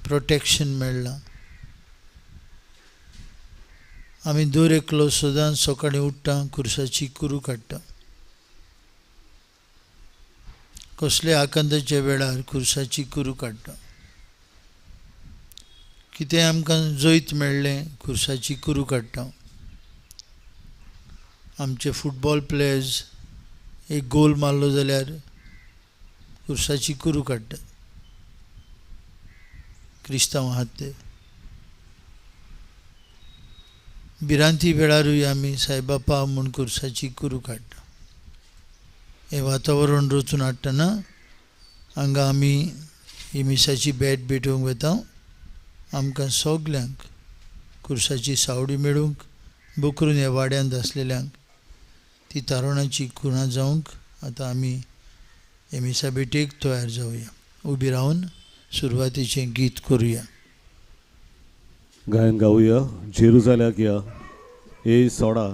Protection मेळ्ळां. आमी दर एकलो सदांच सकाळीं उठ्ठा, खुर्साची कुरू काडटा. कसले आकांताच्या वेळार खुर्साची कुरू काडटा. कितें आमकां जैत मेळ्ळें, खुर्साची कुरू काडटा. आमचे फुटबॉल प्लेयर्स एक गोल मारलो जाल्यार खुर्साची कुरू काडटा. क्रिस्तांव आहात ते. भिरांती वेळारूय आमी सायबा पाव म्हूण खुर्साची कुरू काडटा. हें वातावरण रचून हाडटना हांगा आमी ही मिसाची भेट भेटोवंक वता. आमकां सगल्यांक खुर्साची सावडी मेळूंक, बोकरून ह्या वाड्यांत आसलेल्यांक ती तारुणाची खुणा जावंक आतां आमी हे मिसा भेटेक तयार जावया. उबी रावन सुरवातीचें गीत करुया. गायन गावया जेरुजाल्याक या, ए 16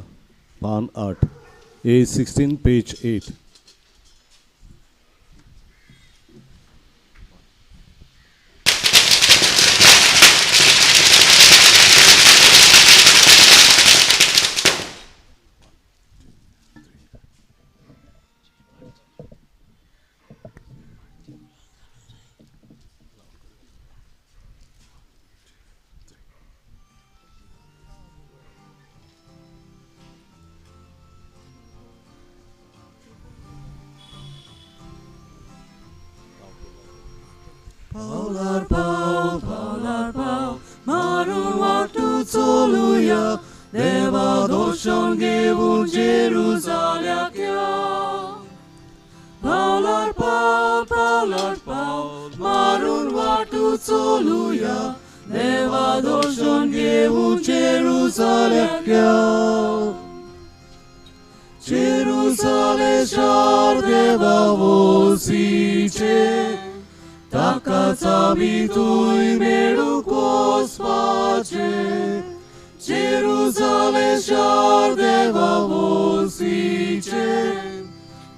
पान 8, ए 16 पेज 8. पावलार पावल, पावलार पावल, मारून वाटू चलुया, देवा दर्शन घेवन जेरुजाल्याक या. पावलार पावल, पावलार पावल, मारून वाटू चलुया, देवा दर्शन घेवन जेरुजाल्याक या. जेरुजाले शार देवा वोसीचे, ताकाच आमी थंय मेळूंक वचपाचें. जेरुजाले शार देवा वोसीचें,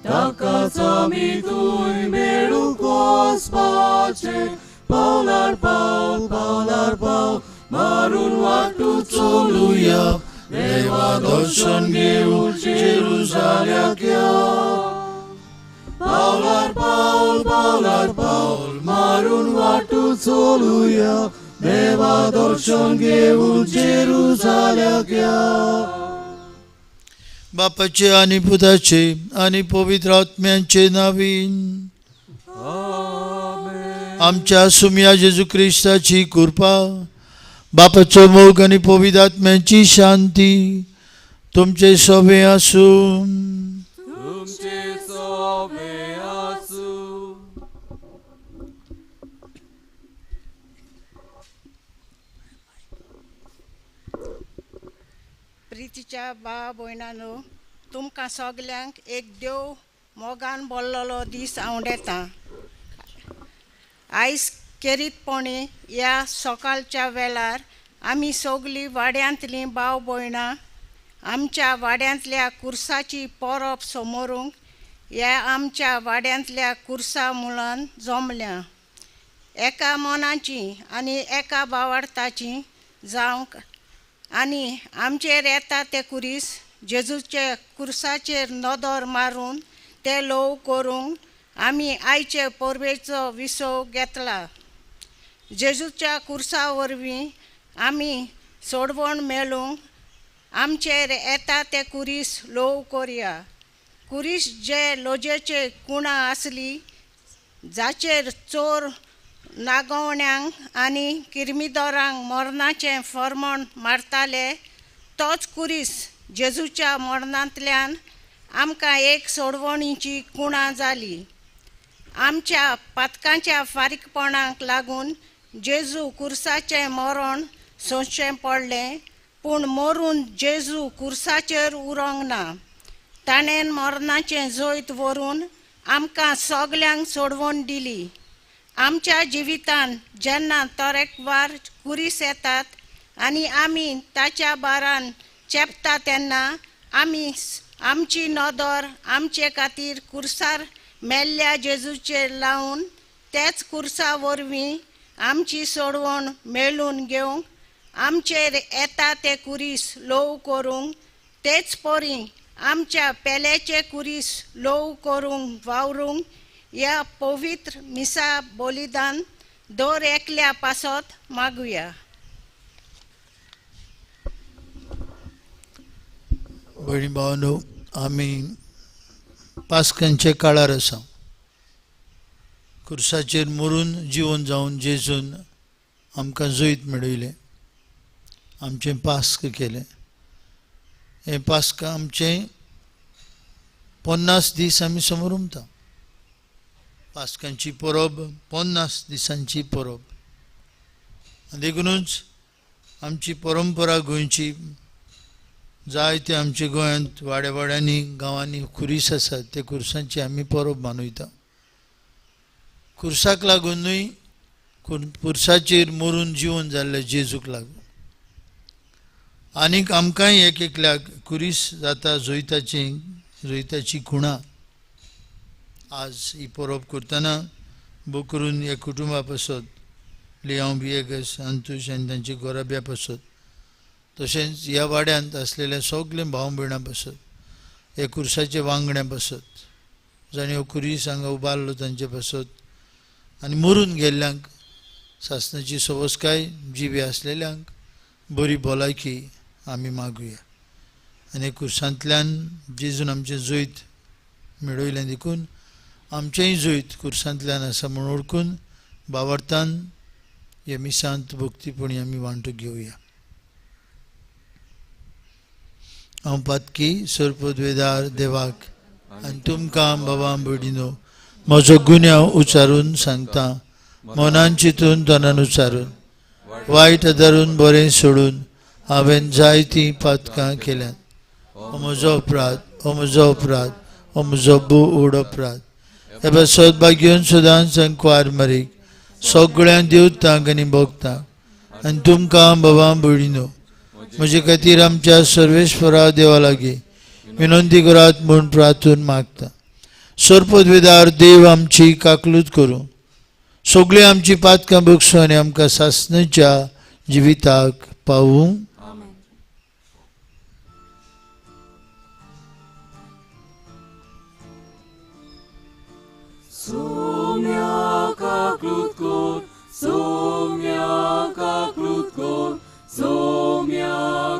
ताकाच आमी थंय मेळूंक वचपाचें. पावलार पावल, पावलार पावल, मारून वाटू चलुया, देवा दर्शन घेवन जेरुजाल्याक या. पावलार पावल, पावलार पावल, मारून वाटू चलुया, देवा दर्शन घेवन जेरुजाल्याक या. बापाचे आनी पुताचे आनी पवित्र आत्म्यांचे नावीन आमच्या सुम्या जेजू क्रिस्ताची कृपा, बापाचो मोग आनी पवित्र आत्म्यांची शांती तुमचे सवे आसूं. तुमचे सवे आसूं. प्रितीच्या भाव भयणांनो, तुमकां सगल्यांक एक देव मोगान बोल्लोलो दीस आवडेता. आयज केरीतपणी ह्या सकाळच्या वेळार आमी सगलीं वाड्यांतलीं भाव भयणां आमच्या वाड्यांतल्या कुर्साची परब समोरूंक ह्या आमच्या वाड्यांतल्या कुर्सा मुळान जमल्या. एका मनाची आनी एका भावार्थाची जावंक आनी आमचेर येता ते कुरीस जेजूचे कुर्साचेर नदर मारून ते ल्हव करूंक आमी आयचे परबेचो विसव घेतला. जेजूच्या कुर्सा वरवीं आमी सोडवण मेळूंक आमचेर येता ते कुरीस ल्हव करया. कुरीस जे लोजेचे कुणां आसली, जाचेर चोर नागोवण्यांक आनी किर्मिदोरांक मरणाचें फर्मण मारताले, तोच कुरीस जेजूच्या मरणांतल्यान आमकां एक सोडवणीची कुणां जाली. आमच्या पातकांच्या फारीकपणाक लागून जेजू कुर्साचें मरण सोंसचें पडलें, पूण मरून जेजू कुर्साचेर उरोंक ना. ताणें मरणाचें जैत व्हरून आमकां सगल्यांक सोडवण दिली. आमच्या जिवितान जेन्ना तरेकवार कुरीस येतात आनी आमी ताच्या बारान चेपता तेन्ना आमी आमची नदर आमचे खातीर कुर्सार मेल्ल्या जेजूचेर लावन त्याच कुर्सा वरवीं आमची सोडवण मेळून घेवंक आमचेर येता ते कुरीस लोव करूंक तेच परी आमच्या पेल्याचे कुरीस लोव करूंक वावरूंक ह्या पवित्र मिसा बलिदान दर एकल्या पासत मागुया. भयणी भावांनो, आमी पास्कांच्या काळार आसा. खुर्साचेर मरून जिवन जावन जेजून आमकां जैत मेळयलें, आमचें पास्क केलें. हें पास्क आमचें 50 दीस आमी समोर उमता. पास्कांची परब 50 दिसांची परब. आनी देखुनूच आमची परंपरा गोंयची जायते आमच्या गोंयांत वाड्या वाड्यांनी गांवांनी खुरीस आसात, ते खुर्सांची आमी परब मनयता. खुर्साक लागून न्हय, खुर्साचेर मरून जिवन जाल्ले जेजूक लागून. आनीक आमकांय एक एकल्याक खुरीस जाता जैताची जैताची खुणा. आज ही परब करतना बोकरून ह्या कुटुंबा पासत, लियांव वियेगस अंतूश आनी तांची गोराब्या पासत, तशेंच ह्या वाड्यांत आसलेल्या सगल्या भाव भयणां पासत, ह्या खुर्साच्या वांगड्यां पासत, जांणी हो खुरीस हांगा उबारलो तांचे पासत, आनी मरून गेल्ल्यांक सासणाची सवसकाय, जिवी आसलेल्यांक बरी भलायकी आमी मागुया. आनी खुर्सांतल्यान जेजून आमचें जैत मेळयलें देखून आमचेंय जैत खुर्सांतल्यान आसा म्हूण वळखून भावार्थान ह्या मिसांत भक्तीपणी आमी वांटो घेवया. हांव पातकी सरपदवेदार देवाक आनी तुमकां बाबा भयणीनो म्हजो गुन्यांव उच्चारून सांगता. मनान चिंतून तनान उच्चारून वायट धरून बरें सोडून हांवें जायतीं पातकां केल्यांत. हो म्हजो अपराध, हो म्हजो अपराध, हो म्हजो भोव अपराध. हे पासत भाग्योन सदांच कुवार मरीक सगळ्यां देवतांक आनी भोगतांक आनी तुमकां बाबा भयणीनो म्हजे खातीर आमच्या सर्वेश्वरा देवा लागीं विनंती करात म्हूण प्रार्थून मागता. सरपदवेदार देव आमची काकलूत करूं, सगळीं आमची पातकां बगसूं आनी आमकां सासणाच्या जिविताक पावूं. सोम्या काकलूत कर, सोम्या काकलूत कर, सोम्या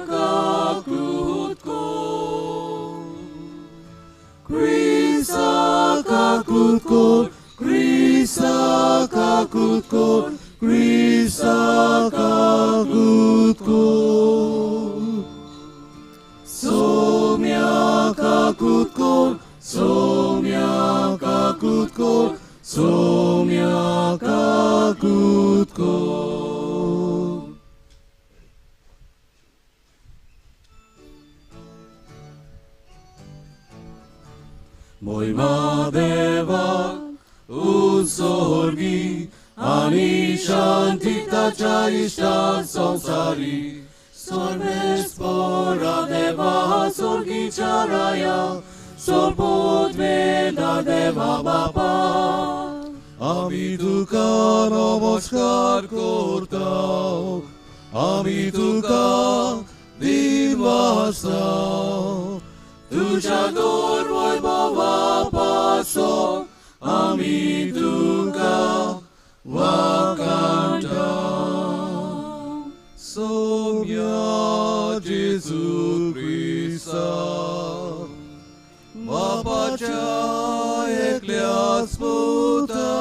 काकलूत कर. क्रिसा काकलूत कर, क्रिसा काकलूत कर, क्रिसा काकलूत कर. सोम्या काकलूत कर, सोम्या काकलूत कर, सोम्या काकलूत कर. मोहिमा देवा उत्सर्गी आनी शांती ताच्या इश्टान संवसारी. सर्वेस्परा देवा स्वर्गीच्या राया, सोबोत देवा बापा. आमी तुका नमस्कार करता, आमी तुका दिनवासा. तुज्या दोर वैभवा पासत आमी तुका वाखाणटा. सोम्या जेजू क्रिस्ता बापाच्या एकल्याच पुता,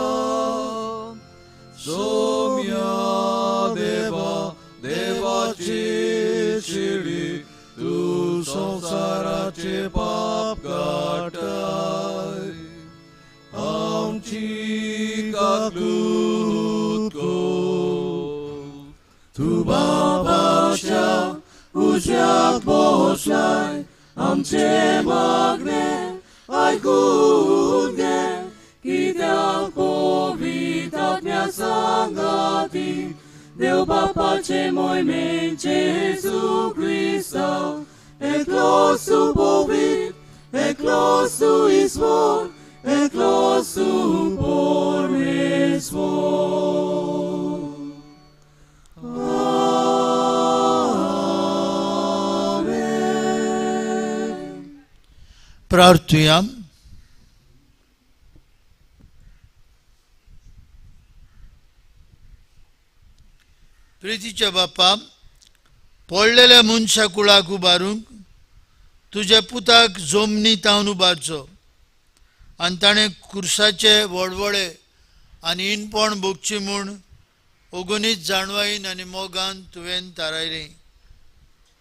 सोम्या देवा देवाची शिडी तूं संवसाराचे पाप काडटाय, आमची काकलूत कर. तूं बापाच्या उज्याक बसलाय, आमचे मागणे आयकून घे. कित्याक पवित्र आत्म्या सांगाती देव बापाचे मोहिमेन जेजू क्रिस्ता, एकलो सुपवित्र, एकलो सुईश्वर, एकलो सुपरमेश्वर. प्रार्थुया. प्रितीच्या बापा, पडलेल्या मनशा कुळाक उबारूंक तुज्या पुताक जमनी तावन उबारचो आनी ताणें खुर्साचे वडवळे आनी इनपण भोगची म्हूण ओगुनीत जाणवायेन आनी मोगान तुवें थारायलें.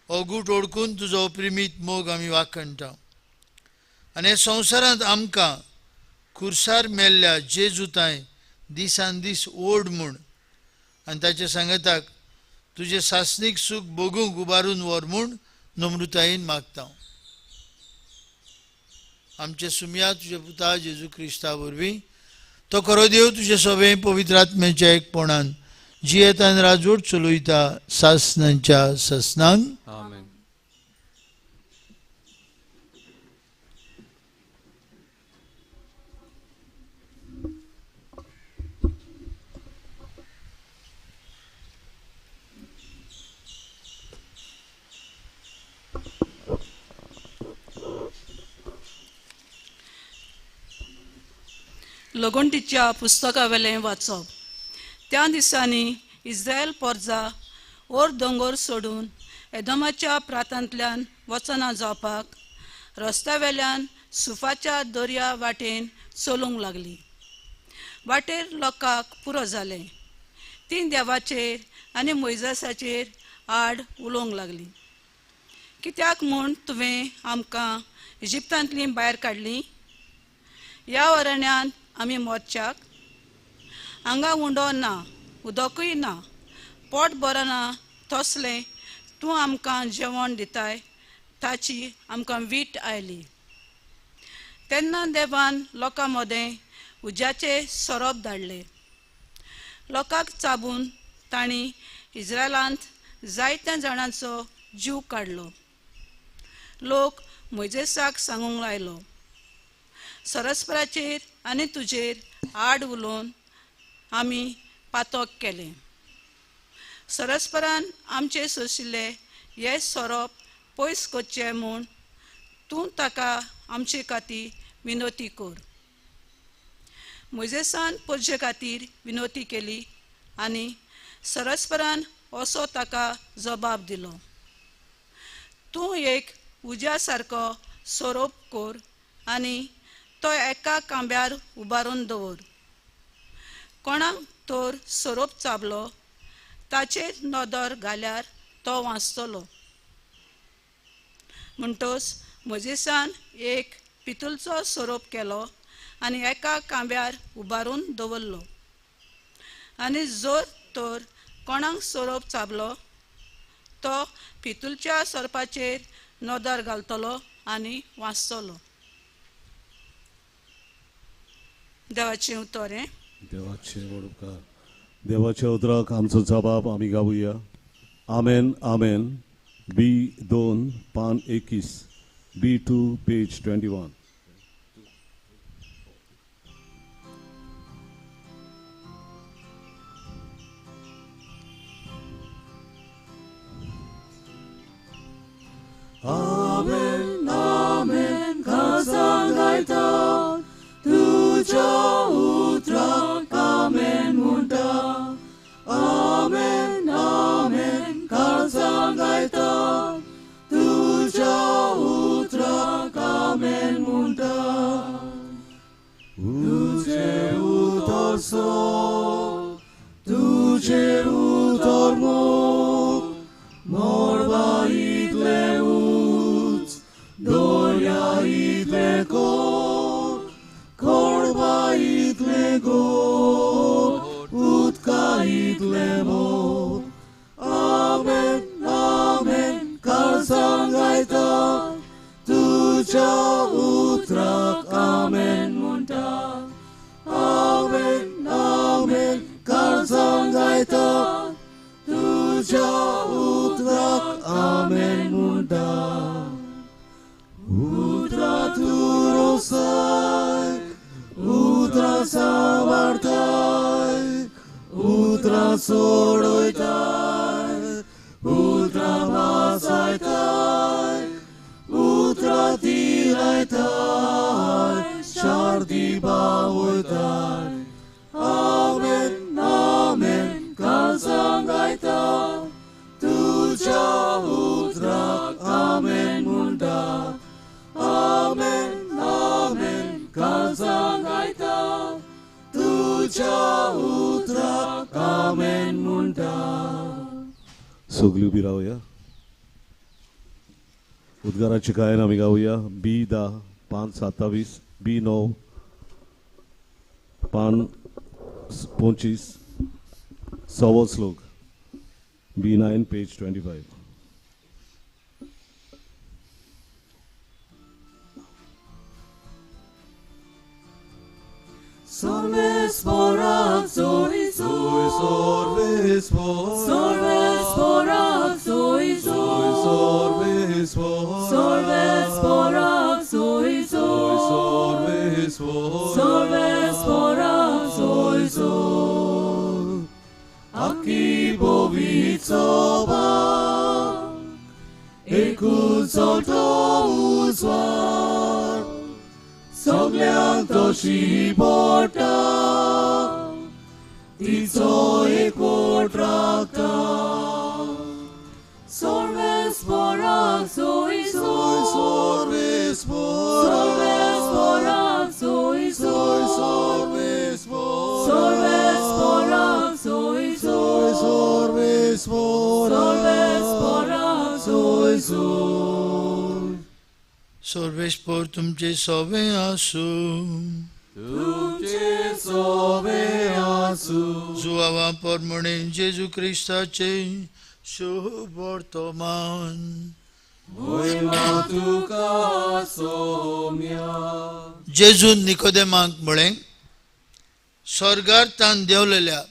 ओगूट ओडकून तुजो प्रिमीत मोग आमी वाखणटा आनी संवसारांत आमकां खुर्सार मेल्ल्या जेजू तांय दिसान दीस ओड म्हूण आनी ताच्या सांगाताक तुजें सासणीक सूख भोगूंक उबारून व्हर म्हूण नम्रतायेन मागता. आमचे सुमया तुज्या पुता जेजू क्रिस्ता वरवीं तो खरो देव तुजे सगळे पवित्र आत्म्याच्या एकपणान जियेतान राजवट चलयता सासनांच्या सासनांक. आमेन. लगोंटीच्या पुस्तकावेलें वाचप. त्या दिसांनी इस्रायल पोरजा ओर दोंगर सोडून एदोमाच्या प्रांतांतल्यान वचना जावपाक रस्त्यावेल्यान सुफाच्या दर्या वाटेन चलूंक लागली. वाटेर लोकांक पुरो जालें. तीं देवाचेर आनी मोयजेसाचेर आड उलोवंक लागली. कित्याक म्हूण तुवें आमकां इजिप्तांतलीं भायर काडलीं? ह्या अरण्यांत आमी मोर्चाक हांगा उंडो ना, उदकूय ना, पोट बरो ना, तसलें तूं आमकां जेवण दिताय ताची आमकां वीट आयली. तेन्ना देवान लोकां मदें उज्याचे सोरोप धाडले. लोकांक चाबून तांणी इस्रायलांत जायत्या जाणांचो जीव काडलो. लोक मोयजेसाक सांगूंक लायलो, सरस्पराचेर आनी तुजेर आड उलोवन आमी पातक केलें. सरस्परान आमचे सोशिल्ले हे सोरोप पयस करचे म्हूण तूं ताका आमचे खातीर विनवती कर. मोयजेसान परजे खातीर विनवती केली आनी सरस्परान असो ताका जबाब दिलो, तूं एक उज्या सारको सोरोप कर आनी तो एका कांब्यार उबारून दवर. कोणाक तर सोरोप चाबलो ताचेर नदर घाल्यार तो वांचतलो. म्हणटच मोयजेसान एक पितुलचो सोरोप केलो आनी एका कांब्यार उबारून दवरलो. आनी जर तर कोणाक सोरोप चाबलो तो पितुलच्या सोरपाचेर नदर घालतलो आनी वांचतलो. देवाचें उतर हें. देवाचें उपकार. देवाच्या उतराक आमचो जबाब आमी गावया. आमेन आमेन. बी 2 पान 21, B2 page 21. Amen amen खासा गायता तुझ्या उतराक आमेन म्हणटा. आमेन आमेन खासा गायता तुझ्या उतराक आमेन म्हणटा. तुझे उतर सो, तुझे उतर मोग, मोरबा इतले उंच, दर्या इतले खोल, कोळबा इतले गोड, उदका इतले मोग. आमेन आमेन काळजां गायता तुझ्या उतराक आमेन म्हणटा. आमेन आमेन काळजां गायता तुझ्या उतराक आमेन म्हणटा. उतरा तूं रोसाय, उतरा सांबाळताय, उतरा सोडयताय, उतरा वासायताय, उतरा तिरायताय. करताय. आमेन आमेन काळजां गायता तुज्या उतराक आमेन म्हणटा. आमेन आमेन काळजां गायता तुज्या उतराक आमेन म्हणटा. सगळी उबी रावया. उद्गाराची गायन आमी गावया. बी 10 पान 27, बी 9 पान 25, सवो श्लोक, बी 9 पेज 25. Sorves zoizo, sorves zoizo, sorves zoizo, sorves zoizo. Aki bovicoba, ekuzoto uzvar. सगल्यांक तशी पोटा तिचो एकवट राखता. सोर्वेस पोराक सोयसो, सोर्वेस पोराक सोयसो, सोर्वेस पोराक सोयसो, सोर्वेस पोराक सोयसो. सर्वेस्पोर तुमचे सोवे आसूं, तुमचे सोवे आसूं. जुवावा परमणे जेजू क्रिस्ताचे शुभ वर्तमान. मोहिमा तुका सोम्या. जेजून निकोदेमाक म्हळें, स्वर्गार तान देंवलेल्या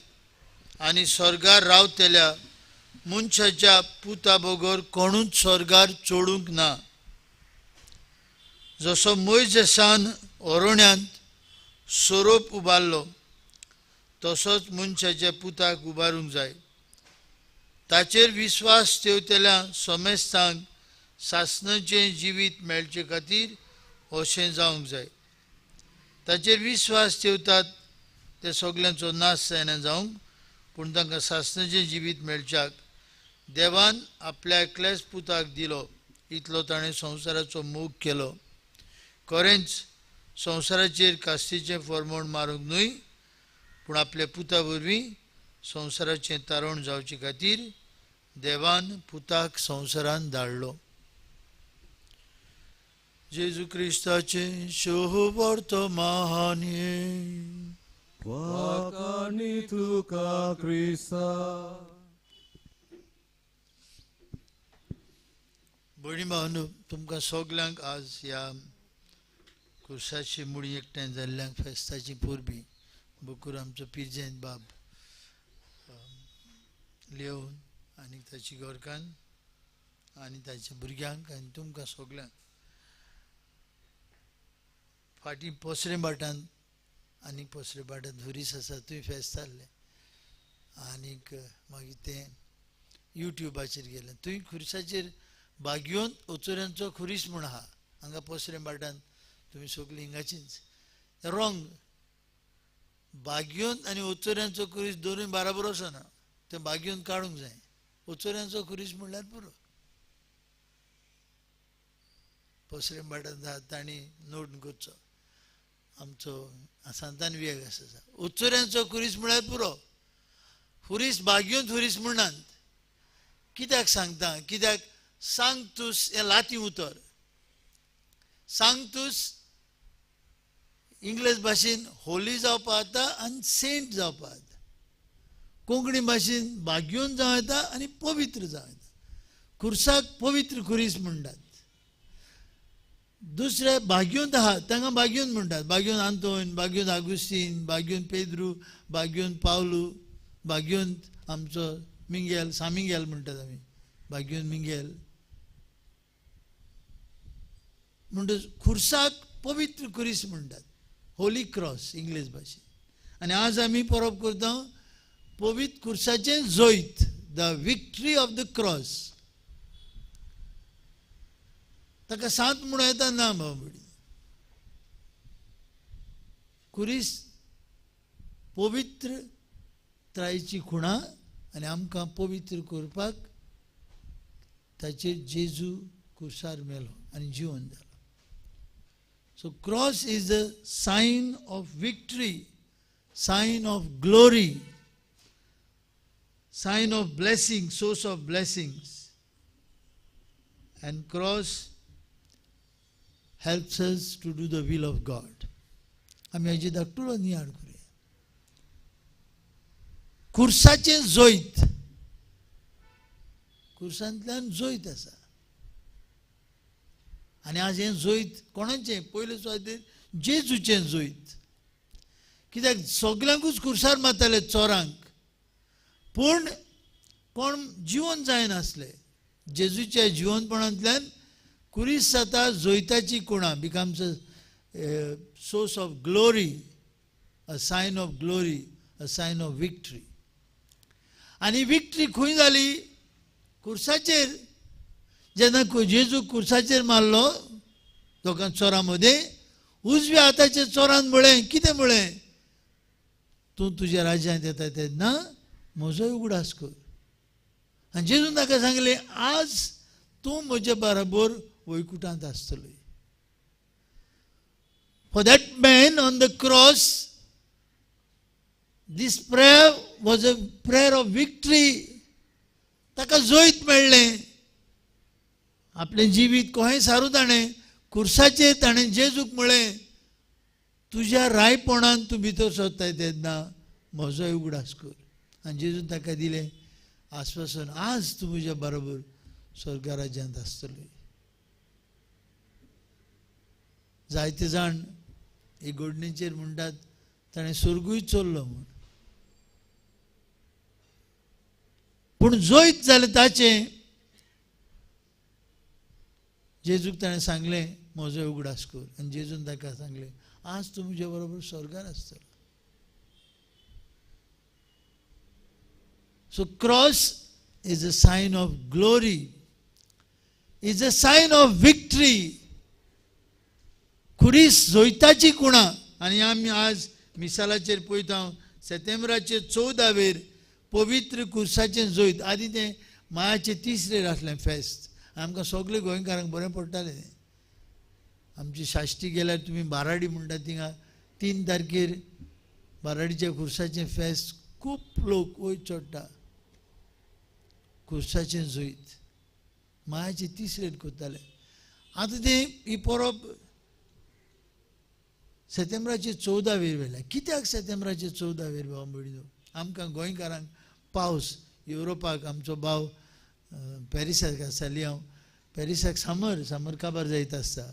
आनी स्वर्गार रावतल्या मनशाच्या पुता बगर कोणूच स्वर्गार चडूंक ना. जसो मोयजेसान ओरोण्यांत सोरोप उबारलो तसोच मनशाच्या पुताक उबारूंक जाय. ताचेर विस्वास ठेवतल्या समेस्तांक सासणाचें जिवीत मेळचे खातीर अशें जावंक जाय. ताचेर विस्वास ठेवतात ते सगल्यांचो नाश जायना जावंक, पूण तांकां सासणाचें जिवीत मेळच्याक देवान आपल्या एकल्याच पुताक दिलो इतलो ताणें संवसाराचो मोग केलो. खरेंच संवसाराचेर कास्तीचें फॉर्मोण मारूंक न्हय, पूण आपल्या पुता वरवीं संवसाराचें तारण जावचे खातीर देवान पुताक संवसारान धाडलो. जेजू क्रिस्ताचें शुभ वर्तमान. वाखाणी तुका क्रिस्ता. भयणी भावांनो, तुमकां सगल्यांक आज ह्या खुर्साची मुळी एकठांय जाल्ल्यांक फेस्ताची परबीं. बकूर आमचो पिर्जेंत बाब लेवन आनी ताची घरकान्न आनी ताच्या भुरग्यांक आनी तुमकां सगल्यांक. फाटीं पोसरे भाटांत आनी पोसरे भाटांत हुरीस आसा थंय फेस्त जाल्लें आनीक मागीर तें युट्युबाचेर गेलें. थंय खुर्साचेर बागयोन ओचोऱ्यांचो खुरीस म्हूण आहा हांगा पोसरे भाटांत. तुमी सगळीं हिंगाचीच रॉंग. बागयोन आनी ओचोऱ्यांचो खुरीस दोनूय बाराबर वचना. तें बागयोन काडूंक जाय. ओचोऱ्यांचो खुरीस म्हणल्यार पुरो. पोसरे भाटांत आहा तांणी नोट करचो. आमचो सांतान वियेग आसा. ओचोऱ्यांचो खुरीस म्हणल्यार पुरो. खुरीस बागयोन खुरीस म्हणनात. कित्याक सांगता? कित्याक सांगतूस हें लातीं उतर. सांगतूस इंग्लीश भाशेन होली जावपा येता आनी सेंट जावपा येता. कोंकणी भाशेन बागयोन जावं येता आनी पवित्र जावं येता. खुर्साक पवित्र खुरीस म्हणटात. दुसरे बागयोन आहा तांकां बागयोन म्हणटात. बागयोन आंतोन, बागयोन आगुस्तीन, बागयोन पेद्रू, बागयोन पावलू, बागयोन आमचो मिंगेल, सामिंगेल म्हणटात आमी, बागयोन मिंगेल. म्हणटच खुर्साक पवित्र खुरीस म्हणटात, होली क्रॉस इंग्लीश भाशेन. आनी आज आमी परब करता पवित्र खुर्साचें जैत, the victory of the cross. ताका सांत म्हणूं येता ना भाव भयणी. खुरीस पवित्र त्रायची खुणा आनी आमकां पवित्र करपाक ताचेर जेजू कुर्सार मेलो आनी जिवन जालो. So cross is the sign of victory, sign of glory, sign of blessing, source of blessings. And cross helps us to do the will of God. आमी हाजी धाकटुलो नियाळ करुया. कुर्साचें जैत, कुर्सांतल्यान जैत आसा. आनी आज हें जैत कोणाचें? पयले सुवातेर जेजूचें जैत. कित्याक सगल्यांकूच कुर्सार मारताले चोरांक, पूण कोण जिवन जायनासले. जेजूच्या जिवनपणांतल्यान कुरीस जाता जैताची कुणा, becomes a source of glory, a sign of glory, a sign of victory. आनी विक्ट्री खंय जाली? कुर्साचेर. जेन्ना जेजू कुर्साचेर मारलो लोकां चोरां मदें, उजव्या हाताच्या चोरान म्हळें, कितें म्हळें? तूं तुज्या राज्यांत येता तेन्ना म्हजोय उगडास कर. आनी जेजून ताका सांगलें, आज तूं म्हजे बराबर वैकुटांत आसतलो. For that man on the cross, this prayer was a prayer of victory. ताका जैत मेळ्ळें. आपलें जिवीत कोहें सारू ताणें कुर्साचेर ताणें जेजूक म्हळें, तुज्या रायपणान तूं भितर सरताय तेन्ना म्हजोय उगडास कर. आनी जेजून ताका दिलें आस्वासन, आज तूं म्हज्या बरोबर स्वर्गा राज्यांत आसतलो. जायते जाण हे घडणेचेर म्हणटात ताणें स्वर्गूय चोरलो म्हूण, पूण जैत जालें ताचें. जेजूक ताणें सांगलें, म्हजो उगडास कर. आनी जेजून ताका सांगलें, आज तूं म्हज्या बरोबर स्वर्गार आसतलो. So cross is a sign of glory, is a sign of victory. खुरीस जैताची कुणा. आनी आमी आज मिसालाचेर पळयता सेतेंब्राचे 14वेर पवित्र कुर्साचें जैत. आदी तें मायाचे तिसरेर आसलें फेस्त. आमकां सगळे गोंयकारांक बरें पडटालें. आमची साश्टी गेल्यार तुमी बाराडी म्हणटा थिंगा 3 तारखेर बाराडीच्या कुर्साचें फेस्त, खूब लोक वयर चडटा. कुर्साचें जैत मायाचे तिसरेर करताले. आतां तें ही परब सेतेंब्राचे 14वेर व्हेल्या. कित्याक सेतेंब्राचे 14वेर भाव भयणीनो? आमकां गोंयकारांक पावस, युरोपाक आमचो भाव पॅरिसाक आसताली हांव, पॅरिसाक समर समर काबार जायत आसता.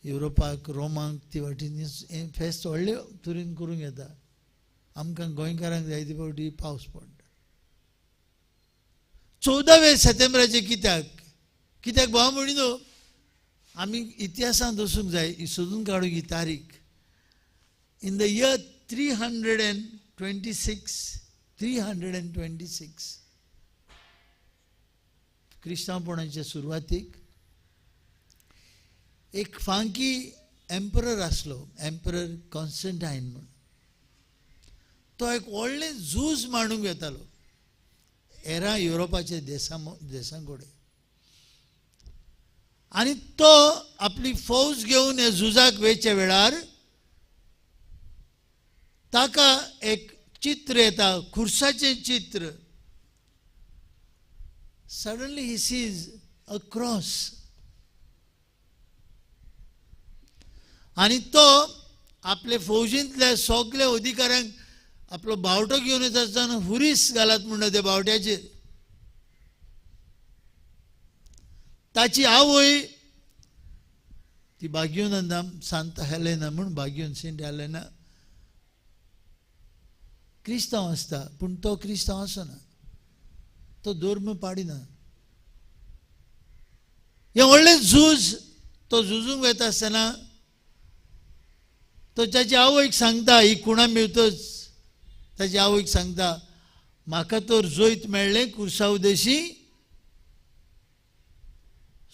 युरोपाक रोमाक ती वाटेन हें फेस्त व्हडले तरेन करूंक येता. आमकां गोंयकारांक जायते फावटी पावस पडटा. 14वे सेतेंब्राचे कित्याक? कित्याक भाव भयणीनो, आमी इतिहासांत वचूंक जाय, सोदून काडूंक ही तारीख. In the year 326, 326 क्रिस्तांवपणाचे सुरवातीक एक फांकी एम्परर आसलो, एम्परर कॉन्स्टंटायन म्हूण. तो एक व्हडलें झूज मांडूंक येतालो हेरां युरोपाच्या देशां कडेन. आनी तो आपली फौज घेवन ह्या झुजाक वेच्या वेळार ताका एक चित्र येता, खुर्साचें चित्र. Suddenly he sees a cross. आनी तो आपले फौजींतल्या सगल्या अधिकाऱ्यांक आपलो बावटो घेवन येता आसतना हुरीस घालात म्हणटा त्या बावट्याचेर. ताची आवय ती बागियोनंदा सांत हेलेना म्हूण, बागियोन सेंट हेलेना, क्रिस्तांव आसता, पूण तो क्रिस्तांव आसना, तो धर्म पाडिना. हें व्हडलें झूज तो झुजूंक वता आसतना तो ताची आवयक सांगता, ही कुणा मेळतच ताची आवयक सांगता, म्हाका तर जैत मेळ्ळें कुर्सा उदेशी,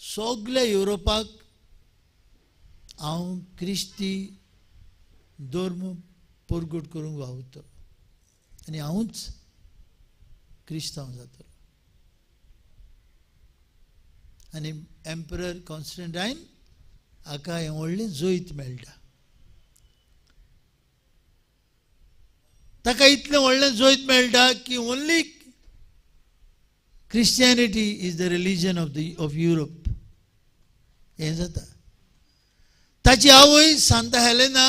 सगल्या युरोपाक हांव क्रिस्ती धर्म परगट करूंक वावुरतलो आनी हांवूच क्रिस्तांव जातलो. आनी एम्परर कॉन्स्टंटायन हाका हें व्हडलें जैत मेळटा. ताका इतलें व्हडलें जैत मेळटा की only Christianity is the religion of the of Europe हें जाता. ताची आवय सांता हेलेना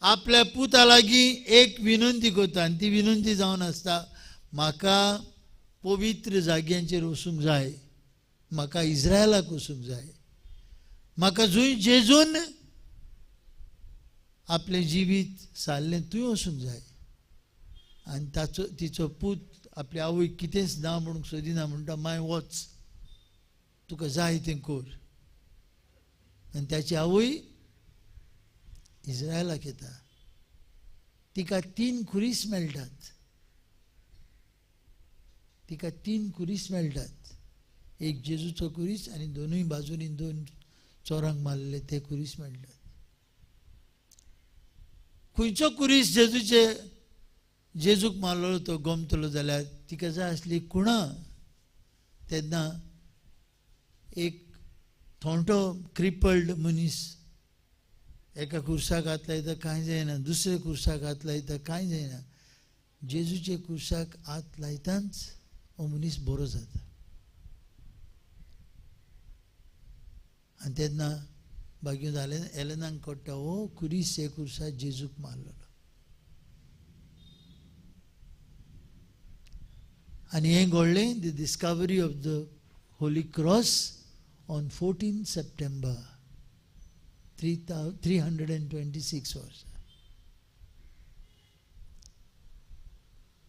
आपल्या पुता लागीं एक विनंती करता आनी ती विनंती जावन आसता, म्हाका पवित्र जाग्यांचेर वचूंक जाय, म्हाका इस्रायलाक वचूंक जाय, म्हाका जंय जेजून आपलें जिवीत सारलें थंय वचूंक जाय. आनी ताचो तिचो पूत आपली आवय कितेंच ना म्हणूंक सोदिना, म्हणटा माय वच, तुका जाय तें कर. आनी ताची आवय इस्रायलाक येता. तिका 3 खुरीस मेळटात, तिका 3 खुरीस मेळटात, एक जेजूचो खुरीस आनी दोनूय बाजूनी 2 चोरांक मारले ते खुरीस मेळटात. खंयचो खुरीस जेजूचे जेजूक मारलेलो तो गोमतलो जाल्यार तिका जाय आसली खुणा. तेन्ना एक थोंटो क्रिपल्ड मनीस एका कुर्साक हात लायता कांय जायना, दुसऱ्या कुर्साक हात लायता कांय जायना, जेजूचे कुर्साक हात लायताच हो मनीस बरो जाता. आनी तेन्ना बागीर एलेनाक कळटा हो खुरीस हे कुर्साक जेजूक मारलेलो. आनी हें घडलें the discovery of the holy cross on 14 September 326 वर्सां.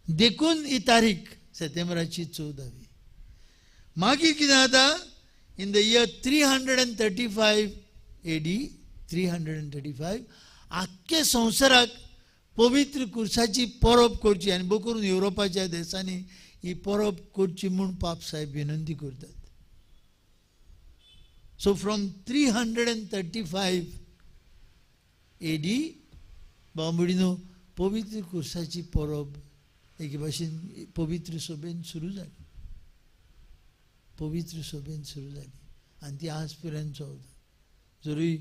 देखून ही तारीख सप्टेंबराची 14वी. मागीर कितें जाता, in the year 335 AD, 335 आख्खे संवसाराक पवित्र कुर्साची परब करची आनी बो करून युरोपाच्या देशांनी ही परब करची म्हूण पाप साहेब विनंती करतात. So from 335 AD बांबोळीनो पवित्र कुर्साची परब एके भाशेन पवित्र सभेन सुरू जाली, पवित्र सभेन सुरू जाली आनी ती आज पर्यंत चलता. जरूय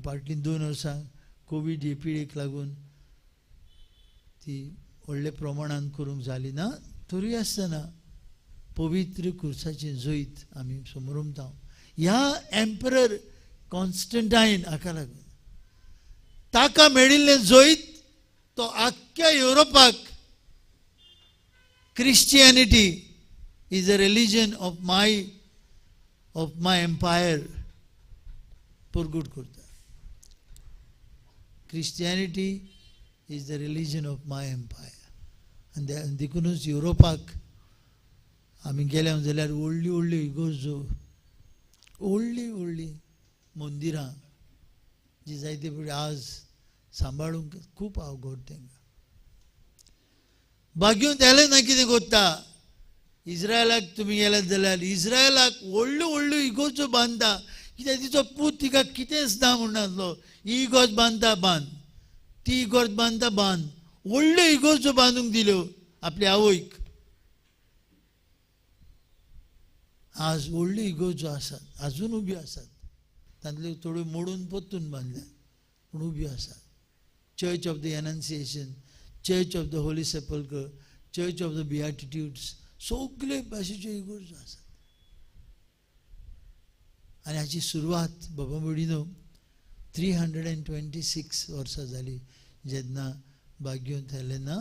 फाटलीं 2 वर्सां कोवीड हे पिडेक लागून ती व्हडल्या प्रमाणान करूंक जाली ना, तरूय आसतना पवित्र कुर्साचें जैत आमी समरमता ह्या एम्परर कॉन्स्टंटायन हाका लागून. ताका मेळिल्लें जैत तो आख्ख्या युरोपाक Christianity is a religion of my empire परगट करता. Christianity is the religion of my empire. आनी देखुनूच युरोपाक आमी गेल्या जाल्यार व्हडली व्हडली इगर्जो, व्हडली व्हडली मंदिरां जी जायते फुडें आज सांबाळूंक खूब अवघड तांकां. बागीवन एलेना कितें करता, इस्रायलाक तुमी गेल्यात जाल्यार इस्रायलाक व्हडल्यो व्हडल्यो इगर्जो बांदता, कित्याक तिचो पूत तिका कितेंच ना म्हणनासलो. ही इगर्ज बांदता बांद, ती इगर्ज बांदता बांद, व्हडल्यो इगर्जो बांदूंक दिल्यो आपल्या आवयक. आज व्हडल्यो इगर्जो आसात, आजून उब्यो आसात, तांतल्यो थोड्यो मोडून परतून बांदल्यात पूण उब्यो आसात. Church of the Annunciation, Church of the Holy Sepulchre, Church of the Beatitudes, सगळे भाशेच्यो इगर्जो आसात. आनी हाची सुरवात बाबा भयणीनो 326 वर्सां जाली जेन्ना बाग्योंत हेलेना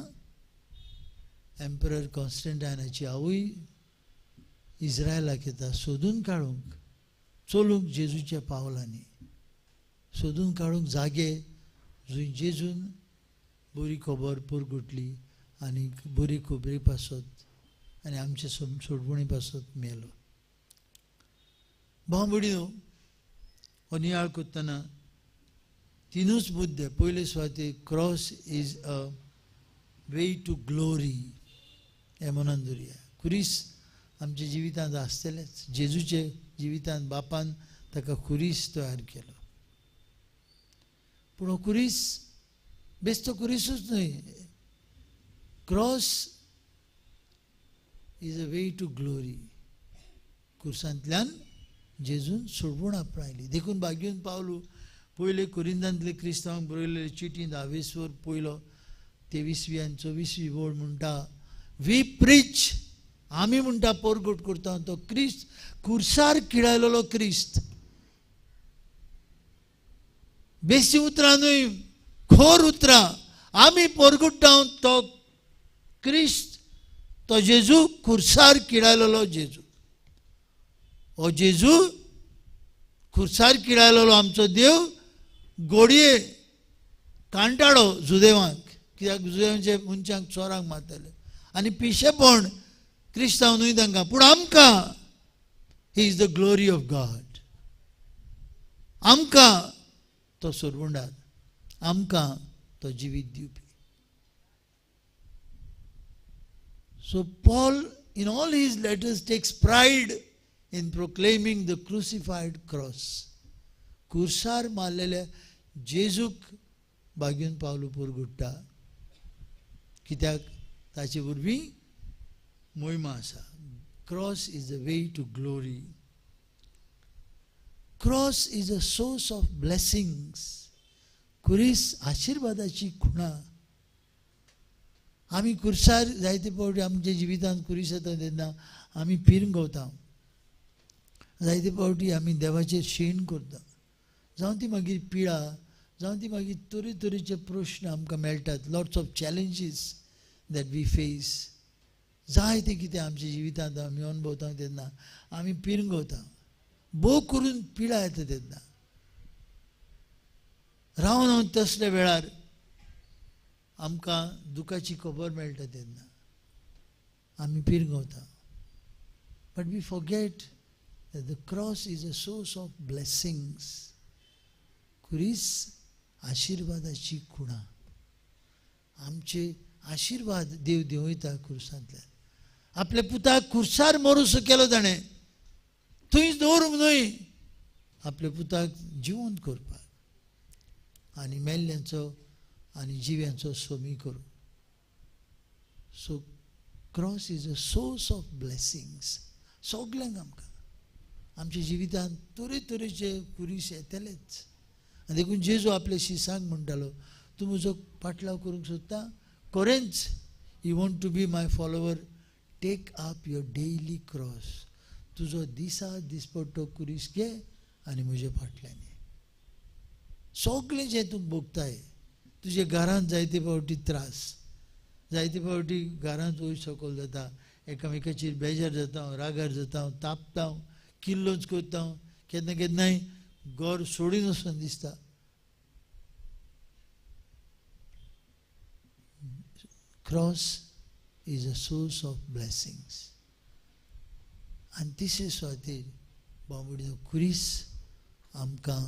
एम्परर कॉन्स्टंटायनाची आवय इस्रायलाक येता सोदून काडूंक, चलूंक जेजूच्या पावलांनी, सोदून काडूंक जागे जंय जेजून बरी खबर परगटली आनी बरी खबरी पासत आनी आमचे सोडवणी पासत मेलो. भाव भयणीनो, हो नियाळ करतना तिनूच मुद्दे. पयले सुवातेर cross is a way to glory हें मनान दवरुया. खुरीस आमच्या जिवितांत आसतलेंच. जेजूचे जिवितांत बापान ताका खुरीस तयार केलो, पूण हो खुरीस बेस्तो कुरिसूच न्हय. Cross is a way to glory. कुर्सांतल्यान जेजून सोडवण आपणायली. देखून भाग्यून पावलू पयले कोरिंदांतले क्रिस्तांवांक बरयलेले चिटींत 10 पयलो 23वी आनी 24वी वळ म्हणटा, we preach, आमी म्हणटा परगट करता तो क्रिस्त, कुर्सार किळायलेलो क्रिस्त. बेसी उतरां न्हय, खोर उतरां. आमी परगट्टा तो क्रिस्त, तो जेजू, कुर्सार किळायलेलो जेजू. हो जेजू खुर्सार किळायलेलो आमचो देव गोडये कांटाळो जुदेवांक, कित्याक जुदेवांचे मनशांक चोरांक मारताले आनी पिशेपण क्रिस्तांव न्हय तांकां, पूण आमकां he is the glory of God. आमकां तो सोरवंडार, आमकां तो जिवीत दिवपी. So Paul in all his letters takes pride in proclaiming the crucified cross. कुर्सार मारलेल्या जेजूक बागेवन पावलो पुरगुट्टा, कित्याक ताचे वरवीं मोहिमा आसा. Cross is the way to glory. Cross is a source of blessings. कुरीस आशिर्वादाची खुणा. आमी कुर्सार जायते फावटी आमच्या जिवितांत कुरीस येता तेन्ना आमी पिरंगवता, जायते फावटी आमी देवाचेर शीण करता. जावं ती मागीर पिळा, जावं ती मागीर तरेतरेचे प्रश्न आमकां मेळटात, lots of challenges that we face. जायते कितें आमच्या जिवितांत आमी अणभवता तेन्ना आमी पिरंगवता, भोव करून पिळा येता तेन्ना. रावन रावन तसल्या वेळार आमकां दुखाची खबर मेळटा तेन्ना आमी पिरंगवता. But we forget that the cross is a source of blessings. कुरीस आशिर्वादाची खुणा. आमचे आशिर्वाद देव देंवयता कुर्सांतल्यान. आपल्या पुताक कुर्सार मरूसो केलो ताणें, थंयच दवरूंक न्हय, आपल्या पुताक जिवंत करपाक आनी मेल्ल्यांचो आनी जिव्यांचो सोमी करूं. So cross is a source of blessings सगल्यांक. आमकां आमच्या जिवितांत तरेतरेचे कुरीस येतलेच. आनी देखून जेजू आपले शिसांक म्हणटालो, तूं म्हजो पाटलाव करूंक सोदता, कोरेंच. You want to be my follower, take up your daily cross. तुजो दिसा दिसपट्टो कुरीस घे आनी म्हज्या फाटल्यान ये. सगळें जें तूं भोगताय, तुजे घरांत जायते फावटी त्रास, जायते फावटी घरांत वयर सकयल जाता, एकामेकाचेर बेजार जाता, रागार जाता, तापता, किल्लोच करता, केन्ना केन्नाय घर सोडून वचून दिसता. Cross is a source of blessings. आनी तिसरे सुवातेर बाबडो कुरीस आमकां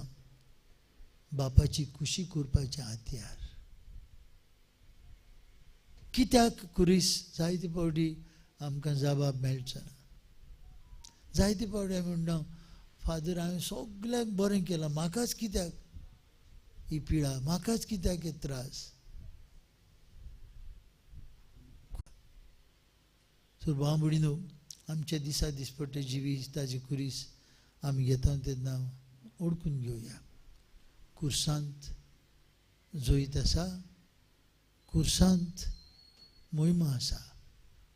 बापाची खुशी करपाचें हत्यार. कित्याक कुरीस जायते फावटी आमकां जबाब मेळचो ना. जायते फावटी आमी म्हणटा, फादर हांवें सगल्यांक बरें केलां, म्हाकाच कित्याक ही पिडा, म्हाकाच कित्याक हे त्रास. सो भाव भयणीनो, आमच्या दिसा दिसपट्टे जिवीत ताजे कुरीस आमी घेता तेन्ना ओडकून घेवया. कुर्सांत जोयत आसा, कुर्सांत मोहिमा आसा,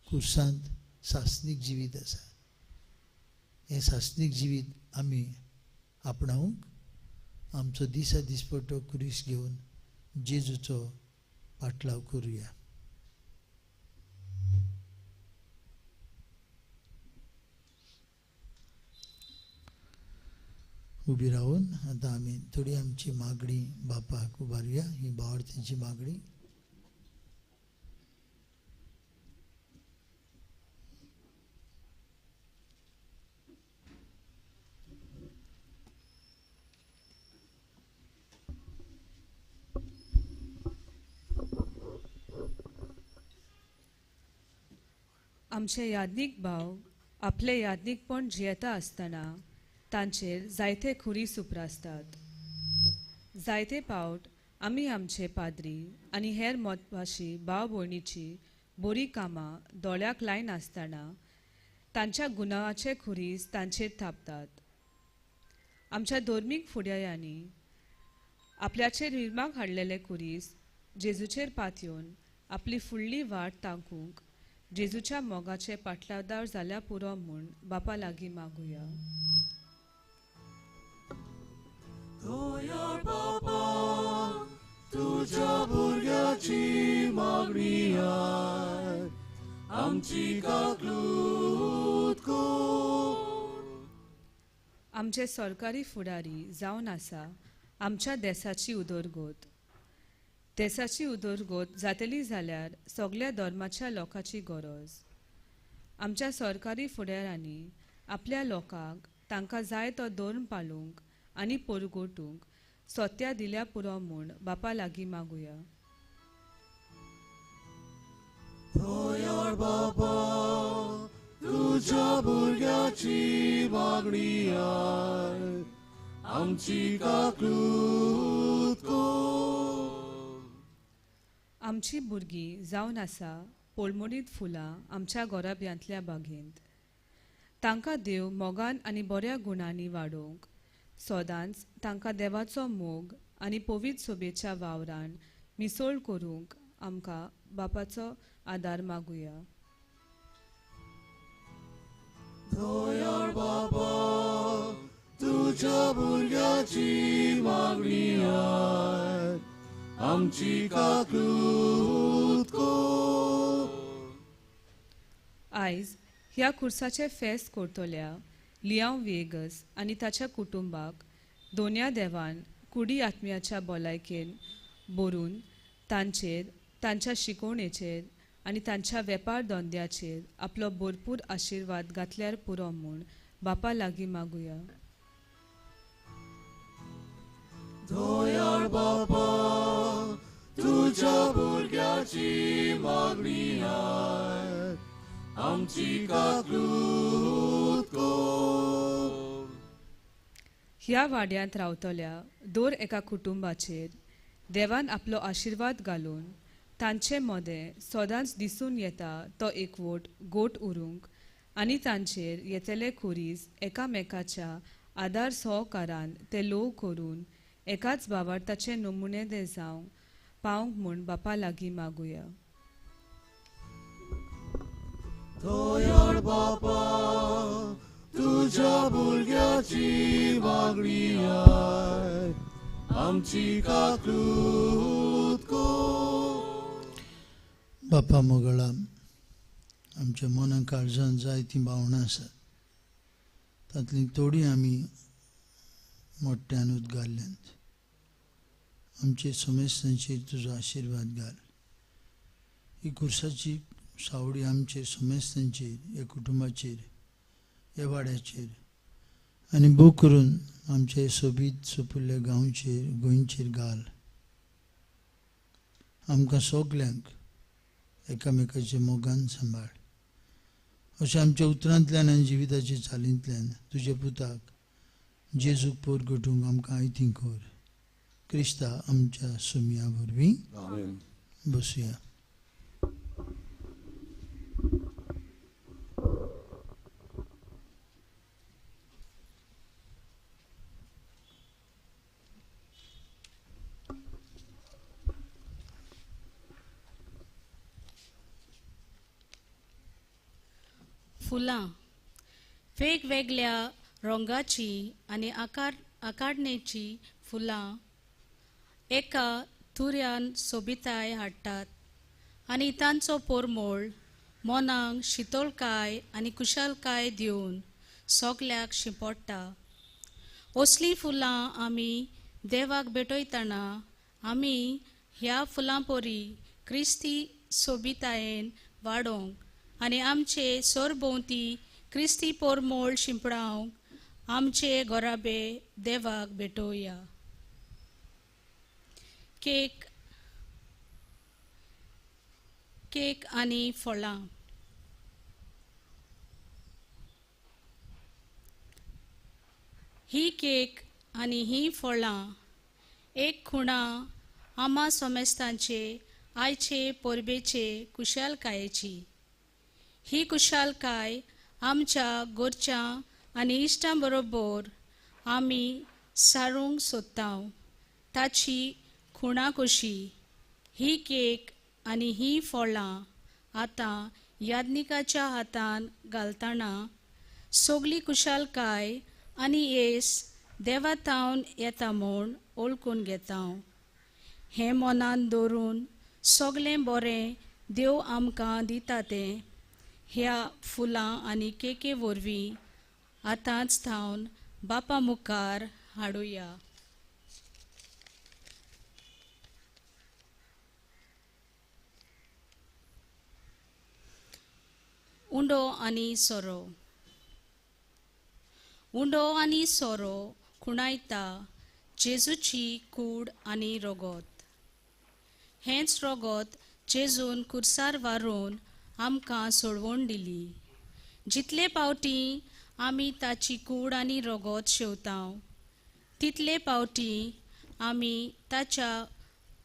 कुर्सांत सासणीक जिवीत आसा. हें सासणीक जिवीत आमी आपणावंक आमचो दिसा दिसपट्टो कुरीस घेवन जेजूचो पाटलाव करुया. उबी रावन आतां आमी थोडी आमची मागणी बापाक उबारुया. ही भावार्थ्यांची मागणी. आमचे याज्ञीक भाव आपले याज्ञीकपण जियेता आसतना तांचेर जायते खुरीस उप्रासतात. जायते फावट आमी आमचे पाद्री आनी हेर मतभाशी भाव भयणीची बरी कामां दोळ्याक लायनासतना तांच्या गुन्यांवाचे खुरीस तांचेर थापतात. आमच्या धर्मीक फुडाऱ्यांनी आपल्याचेर निर्माक हाडलेले खुरीस जेजूचेर पातयेवन आपली फुडली वाट तांकूंक जेजूच्या मोगाचे पाटलादार जाल्या पुरो म्हूण बापा लागीं मागुया. दयाळ बापा तुझ्या भुरग्याची मागणी आयक, आमची काकलूत कर. आमचे सरकारी फुडारी जावन आसा आमच्या देसाची उदरगत. देसाची उदरगत जातली जाल्यार सगल्या धर्माच्या लोकांची गरज. आमच्या सरकारी फुडाऱ्यांनी आपल्या लोकांक तांकां जाय तो धर्म पाळूंक आनी परगटूंक सोत्या दिल्या पुरो म्हूण बापा लागीं मागुया. दयाळ बापा तुझ्या भुरग्याची मागणी आयक, आमची काकलूत कर. आमची भुरगीं जावन आसा पोलमोडीत फुलां आमच्या गोराब्यांतल्या बागेंत. तांकां देव मोगान आनी बऱ्या गुणांनी वाडोवंक सदांच तांकां देवाचो मोग आनी पवित्र सोबेच्या वावरान मिसळ करूंक आमकां बापाचो आदार मागुया. दयाळ बापा तुझ्या भुरग्याची मागणी आयक, आमची काकलूत कर. आयज ह्या खुर्साचें फेस्त करतल्या लियांव वेगस आनी ताच्या कुटुंबाक दोन्या देवान कुडी आत्म्याच्या भलायकेन भरून तांचेर, तांच्या शिकवणेचेर आनी तांच्या वेपार धंद्याचेर आपलो भरपूर आशिर्वाद घातल्यार पुरो म्हूण बापा लागीं मागुया. दयाळ बापा तुझ्या भुरग्याची मागणी आयक, आमची काकलूत कर. ह्या वाड्यांत रावतल्या दर एका कुटुंबाचेर देवान आपलो आशिर्वाद घालून तांचे मदें सदांच दिसून येता तो एकवट गोट उरूंक आनी तांचेर येतले खुरीस एकामेकाच्या आदार सहकारान ते लोव करून एकाच भावार्थाचे नमुने ते जावंक पावंक म्हूण बापा लागीं मागुया. दयाळ बापा तुझ्या भुरग्याची मागणी आयक, आमची काकलूत कर. बापा मोगळा, आमच्या मना काळजान जायतीं भावनां आसात, तांतलीं थोडीं आमी मोठ्यान उद्गारल्यांत. आमचे समेस्तांचेर तुजो आशिर्वाद घाल. ही खुर्साची सावडी आमचे समेस्तांचेर, ह्या कुटुंबाचेर, ह्या वाड्याचेर आनी भोव करून आमचे सोबीत सोपुल्ल्या गांवचेर, गोंयचेर घाल. आमकां सगल्यांक एकामेकाच्या मोगान सांबाळ. अशें आमच्या उतरांतल्यान आनी जिविताच्या चालींतल्यान तुज्या पुताक जेजूक परगटूंक आमकां आयती कर. क्रिस्ता आमच्या सुमया वरवीं. बसुया. फुलां वेगवेगळ्या रंगाची आनी आकारणेची फुलां एका तुऱ्यान सोबिताय हाडटात आनी तांचो पोरमोळ मनाक शितोळकाय आनी कुशालकाय दिवन सगल्याक शिंपडटा. असलीं फुलां आमी देवाक भेटयतना आमी ह्या फुलां परी क्रिस्ती सोबितायेन वाडोवंक आनी आमचे सरभोंवती क्रिस्ती पोरमोळ शिंपडावंक आमचे घराबे देवाक भेटोवया. केक केक आनी फळां. ही केक आनी ही फळां एक खुणा आमा सोमेस्तांचे आयचे परबेचे कुशालकायेची. ही कुशालकाय आमच्या गोरच्या आनी इश्टां बरोबर आमी सारूंक सोदता ताची खुणा कशी. ही केक आनी ही फळां आतां याज्ञिकाच्या हातान घालतना सगली कुशालकाय आनी येस देवा थावन येता म्हूण ओळखून घेता. हें मनान दवरून सगळें बरें देव आमकां दिता तें ह्या फुलां आनी केके वरवीं आतांच थावन बापा मुखार हाडुया. उंडो आनी सोरो. उंडो आनी सोरो खुणायता जेजूची कूड आनी रगत. हेंच रगत जेजून कुर्सार वारून आमकां सोडवण दिली. जितले पावटी आमी ताची कूड आनी रगत शेवता तितले पावटी आमी ताच्या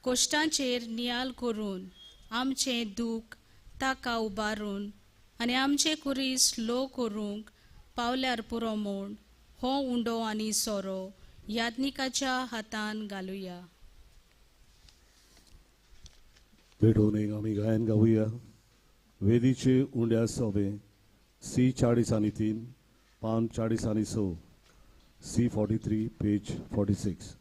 कोश्टांचेर नियाल करून आमचें दूख ताका उबारून आनी आमचे कुरीस लो करूंक पावल्यार पुरो म्हूण हो उंडो आनी सोरो याज्ञिकाच्या हातान घालुया. भेटून एक आमी गायन गावया. वेदीचे उंड्या सोबे सी 43 पान 46 सी 43 पेज 46.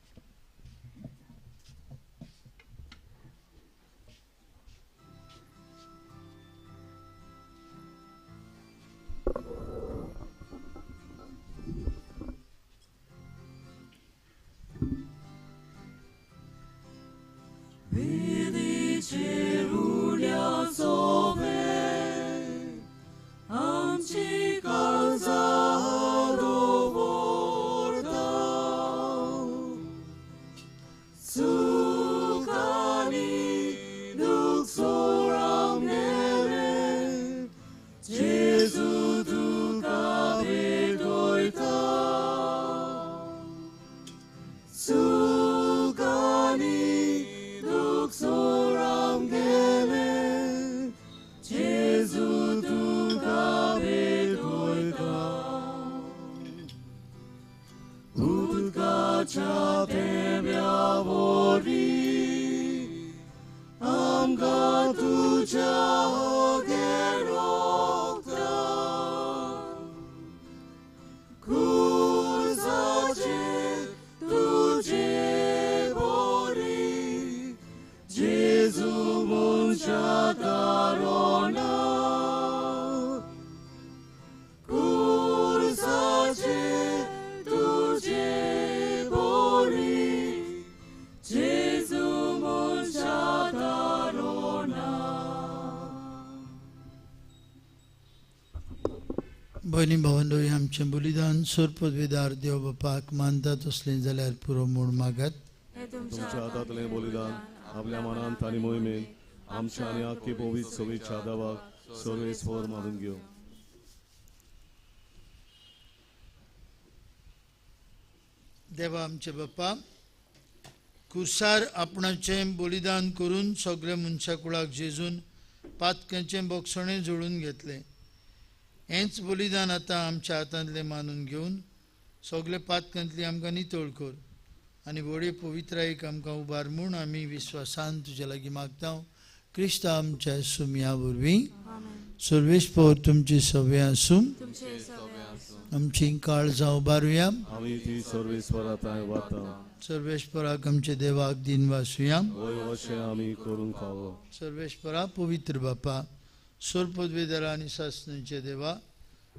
भयणी भावंडो, आमचें बलिदान सोरपदवेदार देव बापाक मानता तसलें जाल्यार पुरो म्हूण मागात. तुमच्या हातांतलें बलिदान आपल्या मनांत आनी मोहिमेन आमच्या आनी आख्खे पवित्र सवेच्या देवाक सर्वेस्पर मानून घेवं. देवा आमचे बापा, कुर्सार आपणाचें बलिदान करून सगळे मनशा कुळाक जेजून पातक्यांचें बोगसणें जोडून घेतलें. हेंच बलिदान आतां आमच्या हातांतलें मानून घेवन सगळे पातकांतली आमकां नितळ कर आनी व्हडे पवित्रायेक आमकां उबार म्हूण आमी विस्वासान तुज्या लागीं मागता. क्रिस्त आमच्या सुमया वरवीं. सर्वेस्पर तुमची सवे आसूं. आमची काळजां उबारुया. सर्वेस्पराक आमच्या देवाक दिन वासुया. सर्वेस्परा पवित्र बापा, सर्वपदवेदारा आनी सासणाचे देवा,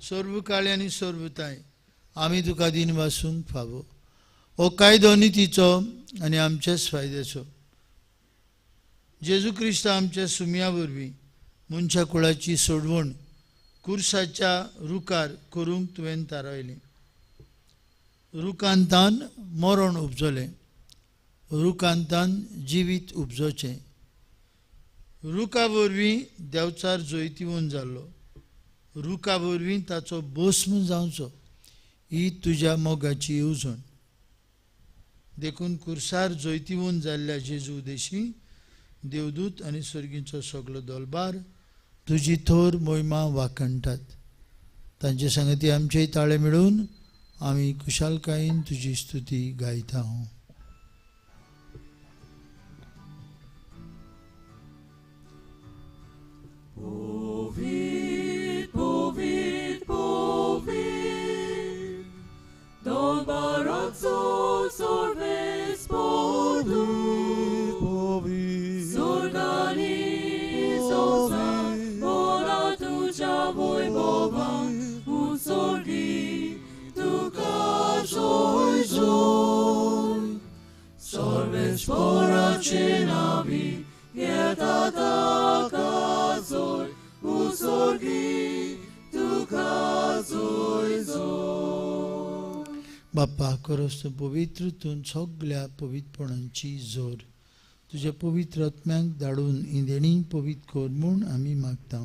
सर्व काळी आनी सर्वताय आमी तुका दिन वासूंक फावो. हो कायदो नितीचो आनी आमच्याच फायद्याचो. जेजू क्रिस्त आमच्या सुमया वरवीं मनशा कुळाची सोडवण कुर्साच्या रुखार करूंक तुवें थारायलें. रुखांतान मरण उपजलें, रुखांतान जिवीत उपजोचें. रुखा वरवीं देवचार जैतिवंत जाल्लो, रुखा वरवीं ताचो भस्म जावचो ही तुज्या मोगाची येवजण. देखून कुर्सार जैतिवंत जाल्ल्या जेजू देशी देवदूत आनी स्वर्गींचो सगलो दलबार तुजी थोर मोहिमा वाखणटात. तांचे सांगती आमचे ताळे मेळून आमी खुशालकायेन तुजी स्तुती गायता. बाप्पा खरोच तूं पवित्र, तूं सगल्या पवित्रपणांची जोर. तुज्या पवित्र आत्म्यांक धाडून ही देणी पवित्र कर म्हूण आमी मागता.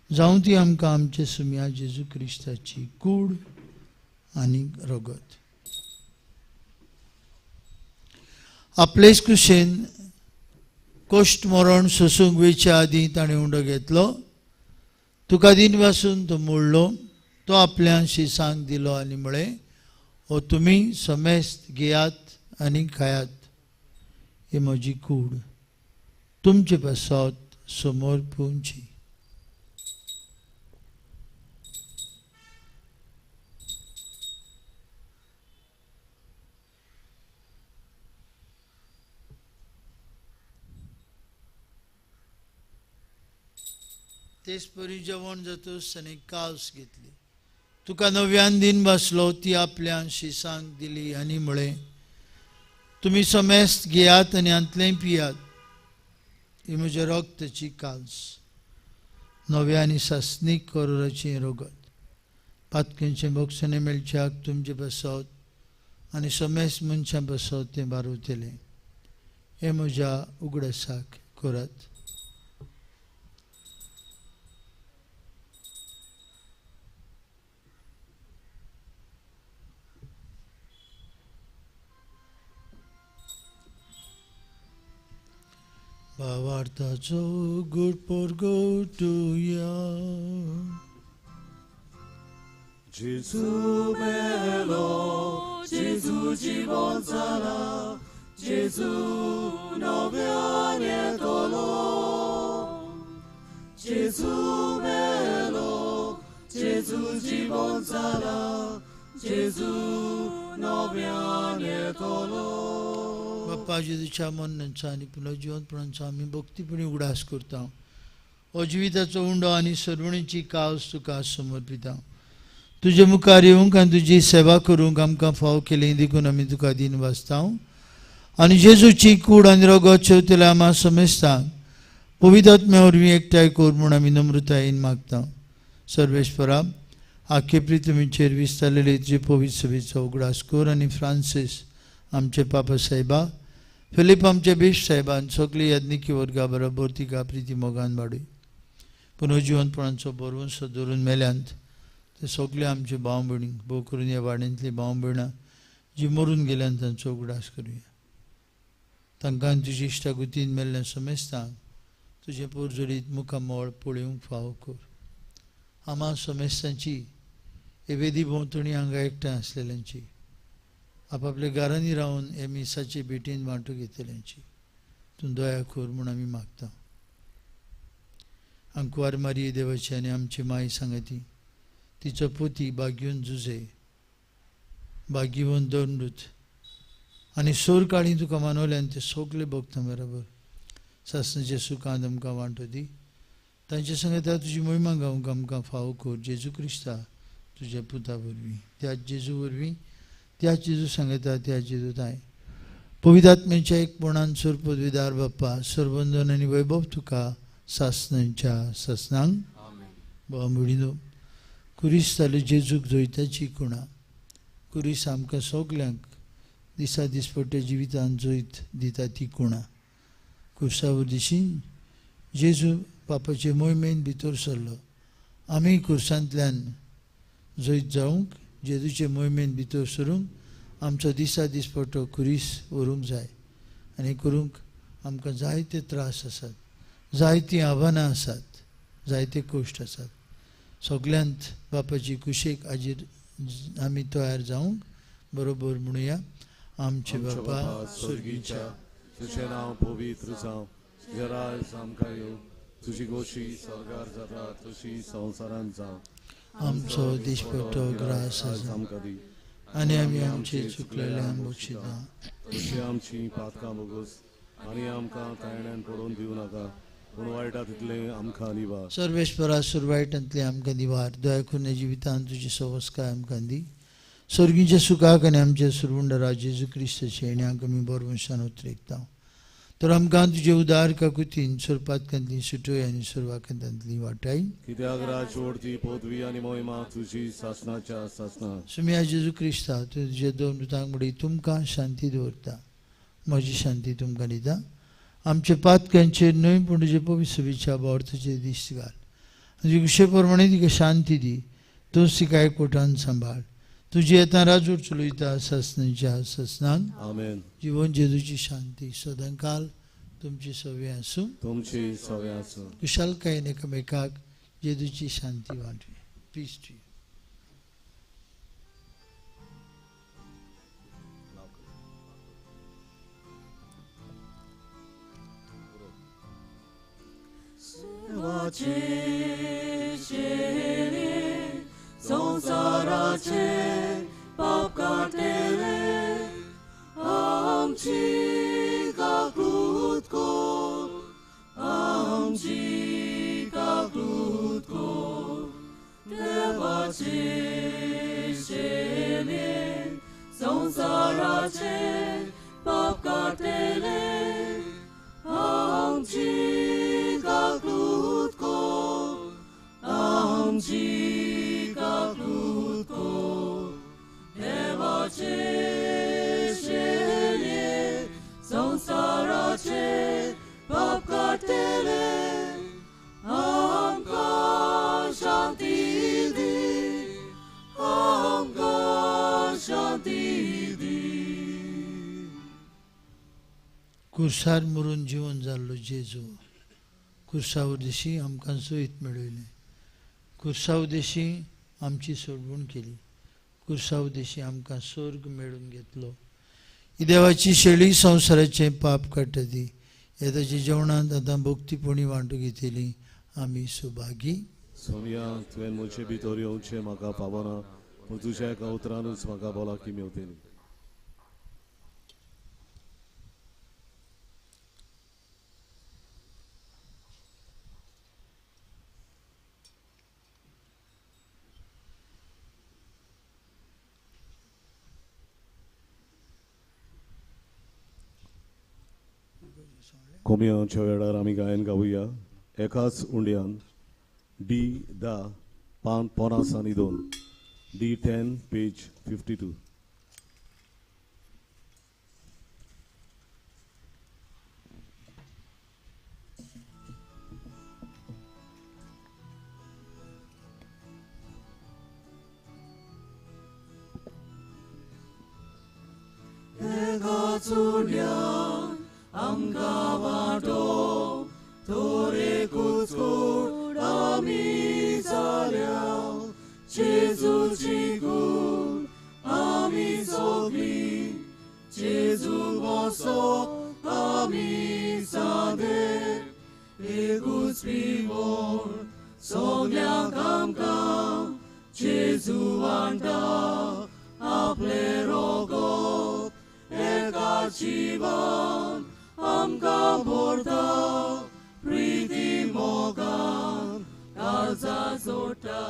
जावं ती आमकां आमचे सुम्या जेजू क्रिस्ताची कूड आनी रगत. आपलेच कुशेन कश्ट मरण सोसूंक वयच्या आदीं ताणें उंडो घेतलो. तुका दिन वासून तो मोडलो, तो आपल्या शिसांक दिलो आनी म्हळें, हो तुमी समेस्त घेयात आनी खायात, ही म्हजी कूड तुमचे पासत समोर पुवची. तेच परी जेवण जातच ताणें कावस घेतली, तुका नव्यान दिन बसलो, ती आपल्या शिसांक दिली आनी म्हळें, तुमी समेस्त घेयात आनी हांतलें पियात, ही म्हज्या रक्ताची काल्स, नव्या आनी सासणीक करोराचें रगत. पातकेंचें भोगसणें मेळच्याक तुमचे पासत आनी समेस्त मनशां पासत तें बारवतलें. हें म्हज्या उगडासाक करात. भावार्थाचो गुड परगटुया. जेजू मेलो, जेजू जिवन जाला, जेजू नव्यान येतलो. जेजू मेलो, जेजू जिवन जाला, जेजू नव्यान येतलो. बाप्पा जेजूच्या मरणाचो आनी पुनर्जिवंतपणाचो आमी भक्तीपणी उगडास करता. हो जिविताचो उंडो आनी सर्वणीची कावस तुका समर्पिता. तुजे मुखार येवंक आनी तुजी सेवा करूंक आमकां फाव केली देखून आमी तुका दिन वाचता. आनी जेजूची कूड आनी रगत शेवतल्या आमा समेस्तांक पवित्र आत्म्या वरवीं एकठांय कर म्हूण आमी नम्रतायेन मागता. सर्वेस्परा, आखे प्रितमीचेर विस्तारलेले तुजे पवित्र सभेचो उगडास कर आनी फ्रांसीस आमचे पापा साहेबा, फिलीप आमचे बीश साहेबान सगळी याज्ञिकी वर्गा बरोबर तिका प्रिती मोगान वाडय. पुनर्जिवंतपणाचो बरवंसो धरून मेल्यांत ते सगळे आमचे भाव भयणी, भोव करून ह्या वाड्यांतली भाव भयणां जी मरून गेल्यान तांचो उगडास करुया. तांकां तुजी इश्टागुतीन मेल्ल्या समेस्तांक तुजें पोरजोडीत मुखामळ पळोवंक फावो कर. आमा समेस्तांची हे वेदी भोंवतणी हांगा एकठांय आसलेल्यांची, आपापल्या घरांनी रावन हे मिसाचे भेटीन वांटो घेतल्यांची तूं दया कर म्हूण आमी मागता. आंकवार मारिये देवाची आनी आमची माई सांगती, तिचो पोती बागीवन जुजे, बागीवन दंडूत आनी सोर काळी तुका मानवल्यान ते सगळे भोगता बरोबर सासणाचे सुखांत आमकां वांटो दी. तांचे सांगता तुजी मोहिमा गावंक आमकां फावो कर जेजू क्रिस्ता तुज्या पुता वरवीं, त्याच जेजू वरवीं, त्याच जेजू सांगता, त्याच जेजू ताय पवित्र आत्म्याच्या एकपणान सोर पदवीदार बाप्पा सर्वंदन आनी वैभव तुका सासणांच्या सासणांक. बाबा कुरीस जाले जेजूक जैताची कुणा. कुरीस आमकां सगल्यांक दिसा दिसपट्ट्या जिवितान जैत दिता ती कुणा. कुर्सा वरदिशी जेजू पापाचे मोहिमेन भितर सरलो. आमी कुर्सांतल्यान जैत जावंक, जेजूचे मोहिमेन भितर सरूंक आमचो दिसा दिसपट्टो खुरीस व्हरूंक जाय आनी करूंक आमकां जायते त्रास आसात, जायतीं आव्हानां आसात, जायते कश्ट आसात. सगल्यांत बापाची कुशेक हाजेर आमी तयार जावंक बरोबर म्हणुया. आमचे बापा स्वर्गीच्या, तुजें नांव पवित्र जावं, तुजें राज आमकां येवं, तुजी गोशी स्वर्गार जाता तशी संवसारांत जावं. आमचो दिसपट्टो ग्रास आमकां दी आनी आमी आमचे चुकलेल्यांक बक्षिता, तशी आमची पातकां भोगोस आनी आमकां तायण्यान पडोवन दिवं नाका, पूण वायटा तितलें आमकां निवार. सर्वेस्परा सुरवायटांतलें आमकां निवार, दया करून जिवितांत तुजी सवस्काय आमकां दी. स्वर्गीच्या सुखाक आनी आमच्या सुरवुंडरा जेजू क्रिस्ताचे येण्याक आमी बरवंशान उतरेकता. तर आमकां तुजे उदार काकुतीन सोरपातकांतली सुटय आनी सुरवाकांतली वाटाय. कित्याक राज ओडती पदवी आनी मोहिमा तुजी सासनाच्या सासना. सुम्या जेजू क्रिस्ता, तुजे दोन दुतांक म्हणी तुमकां शांती दवरता, म्हजी शांती तुमकां दिता. आमच्या पातकांचेर न्हय पूण तुजे पवित्र भावार्थाचेर दिश्ट घाल. तुजे कुशे प्रमाणे तिका शांती दी, तूं तिका एकवटान सांबाळ. तुजी येता राजूर चलयता सासनाच्या सासनाक. आमेन. जिवन जेजूची शांती सदांकाल तुमची सवे आसूं, तुमची सवे आसूं. कुशालकायेन एकामेकाक जेजूची शांती वांटवी. Peace to you. संसाराचे पाप काडटले आमची काकूत कोर, आमची काकूत कोर. देवाचे शेले संसाराचे पाप काडटले आमची काकूत कोर, आमची काकूत कोर. देवाचे शेले संसाराचे पाप काडटले आमकां शांती दी, आमकां शांती दी. कुर्सार मरून जिवन जाल्लो जेजू, कुर्सा उद्देशी आमकां जैत मेळयलें, कुर्सा उद्देशी आमची सोडवण केली, कुर्सा उद्देशी आमकां स्वर्ग मेळून घेतलो. ही देवाची शेळी संवसाराचें पाप काडटा ती ह्या ताच्या जेवणांत आतां भक्तीपणी वांटू घेतली आमी सुभागी. सोमया, तुवें म्हजे भितर येवचें म्हाका फावना, पूण तुज्या एका उतरानूच म्हाका भलायकी मेवतली. कोमियांच्या वेळार आमी गायन गावया एकाच उंड्यान डी 10 पान 52 डी 10 पेज 52. एकाच उंड्यान आमकां वांटो तोरेकूच कूड आमी जाल्या, जेजूची कूड आमी सगळीं, जेजू बसो आमी सादे, एकूच पिवण सगल्यांक आमकां जेजू वांटा आपलें रोगत, एका जिवान आमकां भरता, प्रिती मोगान काळजा जोडटा,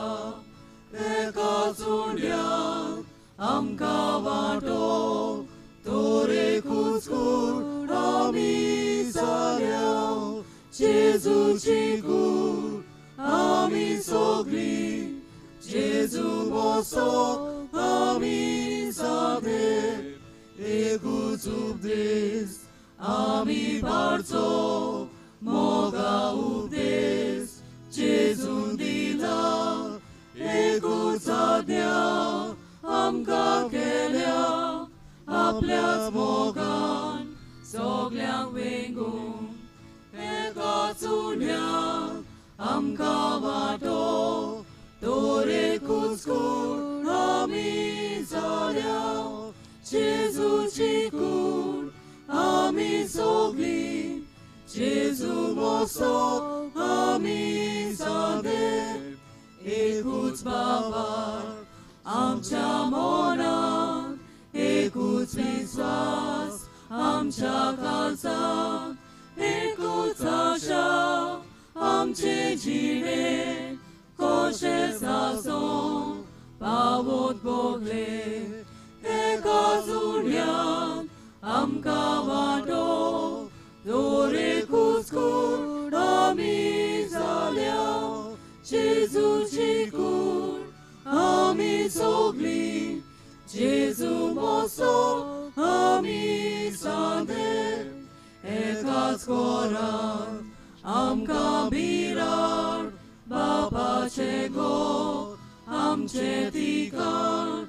एकाच उंड्यान आमकां वांटो तोरेकूच कूड आमी जाल्या, जेजूची कूड आमी सगळीं, जेजू बसो आमी सादे, एकूच उपदेश आमी पाळचो, मोगा उपदेश जेजून दिला, एकूच आज्ञा आमकां केल्या, आपल्याच मोगान सगल्यांक वेंगून एका चुड्याक आमकां वांटो तोरेकूच कूड आमी जाल्या जेजूची कूड आमी सगळीं जेजू मोसो आमी सादे एकूच बाबार आमच्या मनाक एकूच विस्वास आमच्या काळजाक एकूच आशा आमचे जिणे कशें आसूं पावत भोगले एका चुड्यान आमकां वांटो दोरेकूच कूड आमी जाल्या जेजूची कूड आमी सगळीं जेजू मोसो आमी सादे एकाच कोरान आमकां बिराड बापाचे गो आमचे ठिकाण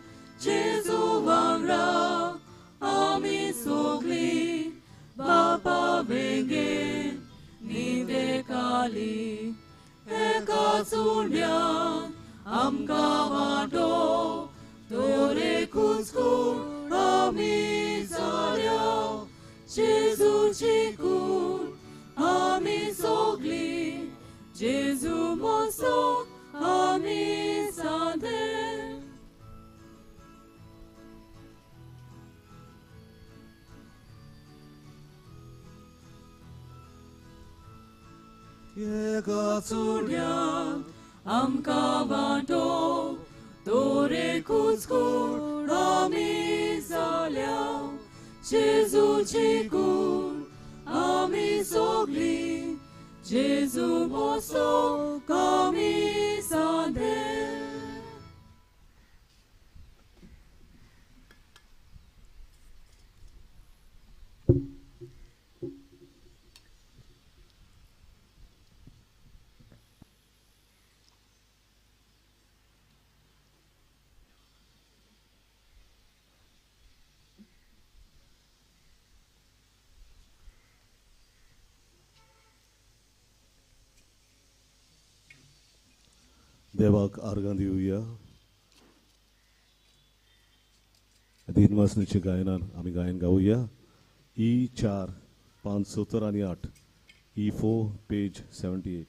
जेजू वांगडा आमी सगळीं बापा वेंगेन न्हिदेकाली एका चुड्यान आमकां वांटो दोरेकूच कूड आमी जाल्या जेजूची कूड आमी सगळीं जेजू मोसो आमी सादे. एका चुड्यान आमकां वांटो दोरेकूच कूड आमी जाल्या जेजूची कूड आमी सगळीं जेजू मोसो आमी सादे. देवाक आर्गां दिवया. दिनवासनीच्या गायनान आमी गायन गावया. ई 4 पान 70 आनी 8, ई 4 पेज 78.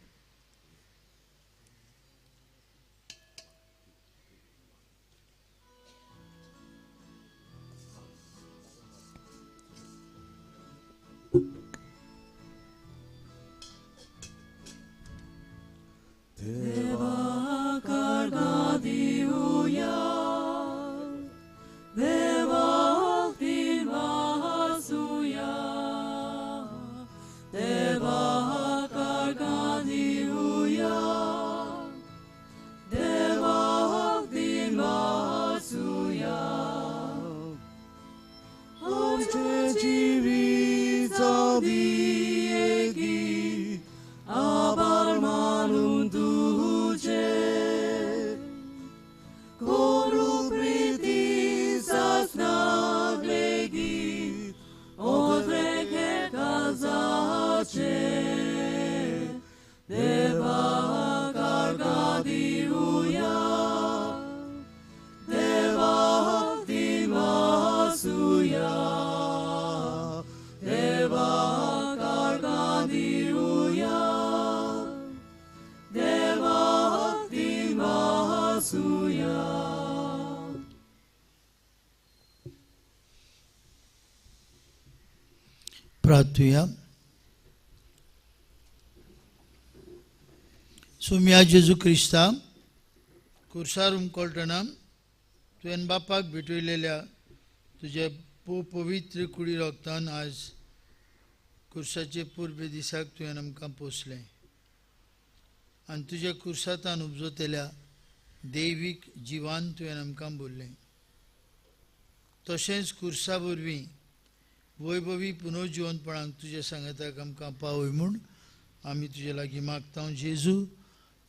देवाक आर्गां दिवया देवाक दिनवासुया देवाक आर्गां दिवया देवाक दिनवासुया. आमचें जिवीत जावं दी आभार मानून तुजे करू प्रिती सासनाक लेगीत ओद्रेके काळजाचे देवाक आर्गां दिवया देवाक दिनवासुया देवाक आर्गां दिवया देवाक दिनवासुया. प्रार्थुया. सोम्या जेजू क्रिस्ता कुर्सार उमकळटना तुवें बापाक भेटयलेल्या तुज्या पवित्र कुडी रोगतान आज कुर्साचे पुर्वे दिसाक तुवें आमकां पोसलें आनी तुज्या कुर्सांतान उपजतल्या दैवीक जिवान तुवें आमकां बोल्लें. तशेंच कुर्सा वरवीं वैभवी पुनर्जिवनपणाक तुज्या सांगाताक आमकां पावय म्हूण आमी तुजे लागीं मागता. जेजू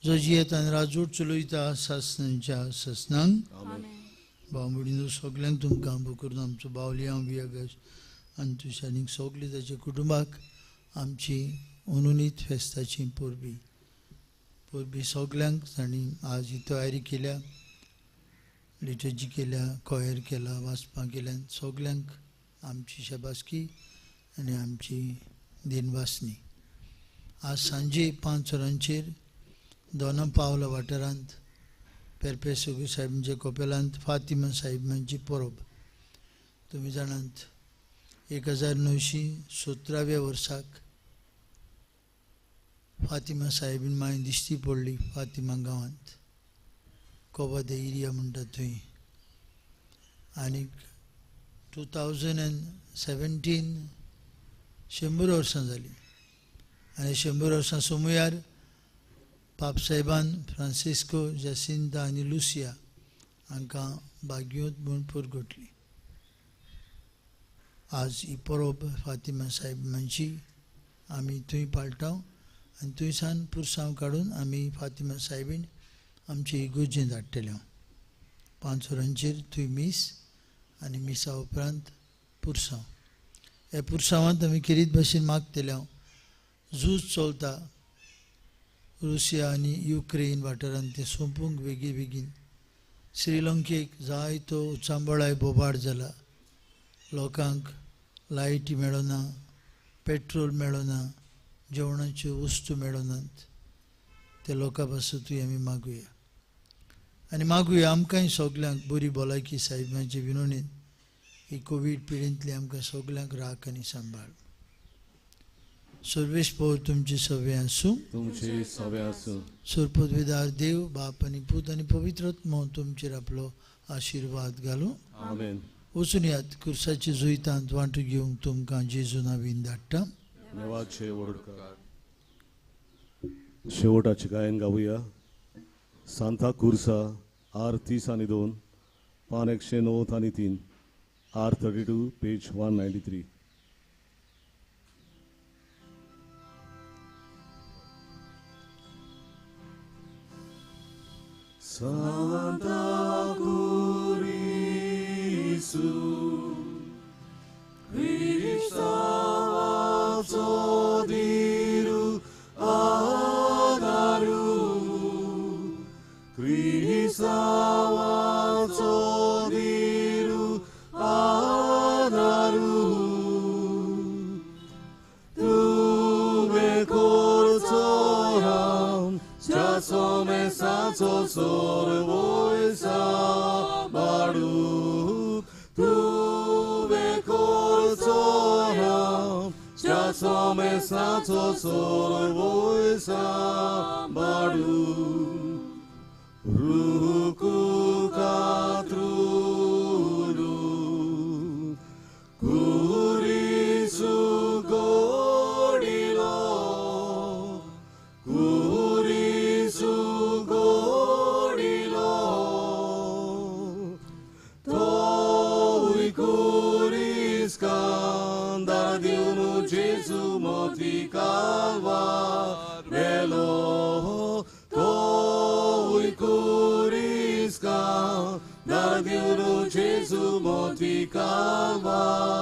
जो जियेत आनी राजवट चलयता सासणांच्या सासणांक. भाव भयणीनो सगल्यांक तुमकां करून आमचो बावलियांव वियगस आनी तुज्या आनीक सगळे ताच्या कुटुंबाक आमची अनुनीत फेस्ताची परबी परबी सगल्यांक तांणी आज ही तयारी केल्या, लिटर्जी केल्या, कोयर केला, वाचपां केल्यान सगल्यांक आमची शाबासकी आनी आमची दिनवासनी. आज सांजे 5 वरांचेर दोना पावला वाठारांत पेरपेसोगू साहेबांच्या कोपेलांत फातिमा साहेबांची परब. तुमी जाणात 1917व्या वर्साक फातिमा साहेबीन माय दिश्टी पडली फातिमा गांवांत, कोबा दे एरिया म्हणटा थंय. आनीक 2017 100 वर्सां जालीं आनी 100 वर्सां सोमुयार पापसाहेबान फ्रांसिस्को जासिंता आनी लुसिया हांकां भाग्योत म्हूण पुरगोटली. आज ही परब फातिमा साहेबांची आमी थंय पाळटा आनी थंयसान पुरसांव काडून आमी फातिमा साहेबीन आमची इगोर्जेंत धाडटले. 5 वरांचेर थंय मीस आनी मिसा उपरांत पुरसांव. ह्या पुरसांवांत आमी खेरीत भाशेन मागतले. झूज चलता रुसिया आनी युक्रेन वाठारांत, तें सोंपूंक बेगीन बेगीन. श्रीलंकेक जायतो उचांबळाय बोबाड जाला, लोकांक लायटी मेळना, पेट्रोल मेळना, जेवणाच्यो वस्तू मेळनात. ते लोकां पासतूय आमी मागुया आनी मागुया आमकांय सगल्यांक बरी भलायकी साहेबांचे विनवणेन ही कोवीड पिडेंतली आमकां सगल्यांक राख आनी सांबाळ. सर्वेश पौर तुमचे सवे आसूं, तुमचे सवे आसूं. सरपदवेदार देव बाप आनी पूत आनी पवित्र आत्मो तुमचेर आपलो आशिर्वाद घालूं. आमेन. वचून यात कुर्साच्या जुयतांत वांटू घेवंक तुमकां जेजू नावीन धाडटा. देवाचे व्हडकार. शेवटाचे गायन गावया. सांता कुर्सा आर 30 आनी 2 पान 109 आनी 3 आर 32 पेज 193. Santa Curisu, Kristavazo diru adaru, Kristavazo diru adaru, Tuve corzoram, Chasome santo sorvoisa baru, Tuve corzoram, Chasome santo sorvoisa baru, Ruku katrulu, Kurisu godilo, Kurisu godilo, Toi kuriskan, Diunu Jesu moti calvarelo, Toi kuriskan, Diunu Jesu moti calvarelo,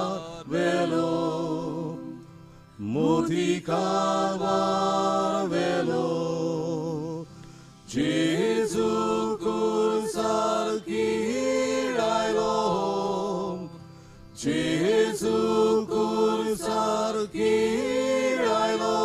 Moti calvarelo, Jesu kursar kirailo, Jesu kursar kirailo,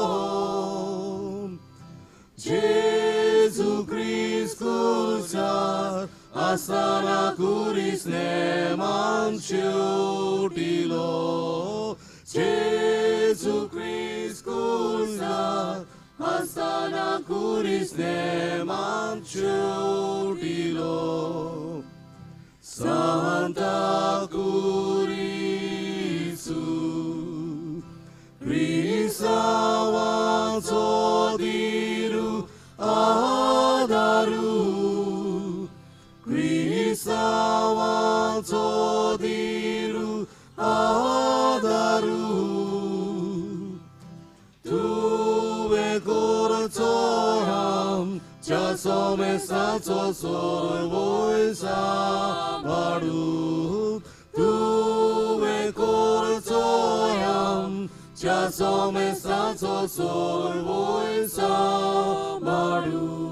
Jesu Christ kursar asana kuris neman chutilo, Jesu Christ kursar asana kuris neman chutilo, Santa Curisu, Kristavazo diru adaru, Kristavazo diru adaru, Tuve corzoram, Chasome सोमेस्ताचो सोरवय सांबाळू तुवें करचो आमच्या सोमेस्ताचो सोरवय सांबाळू.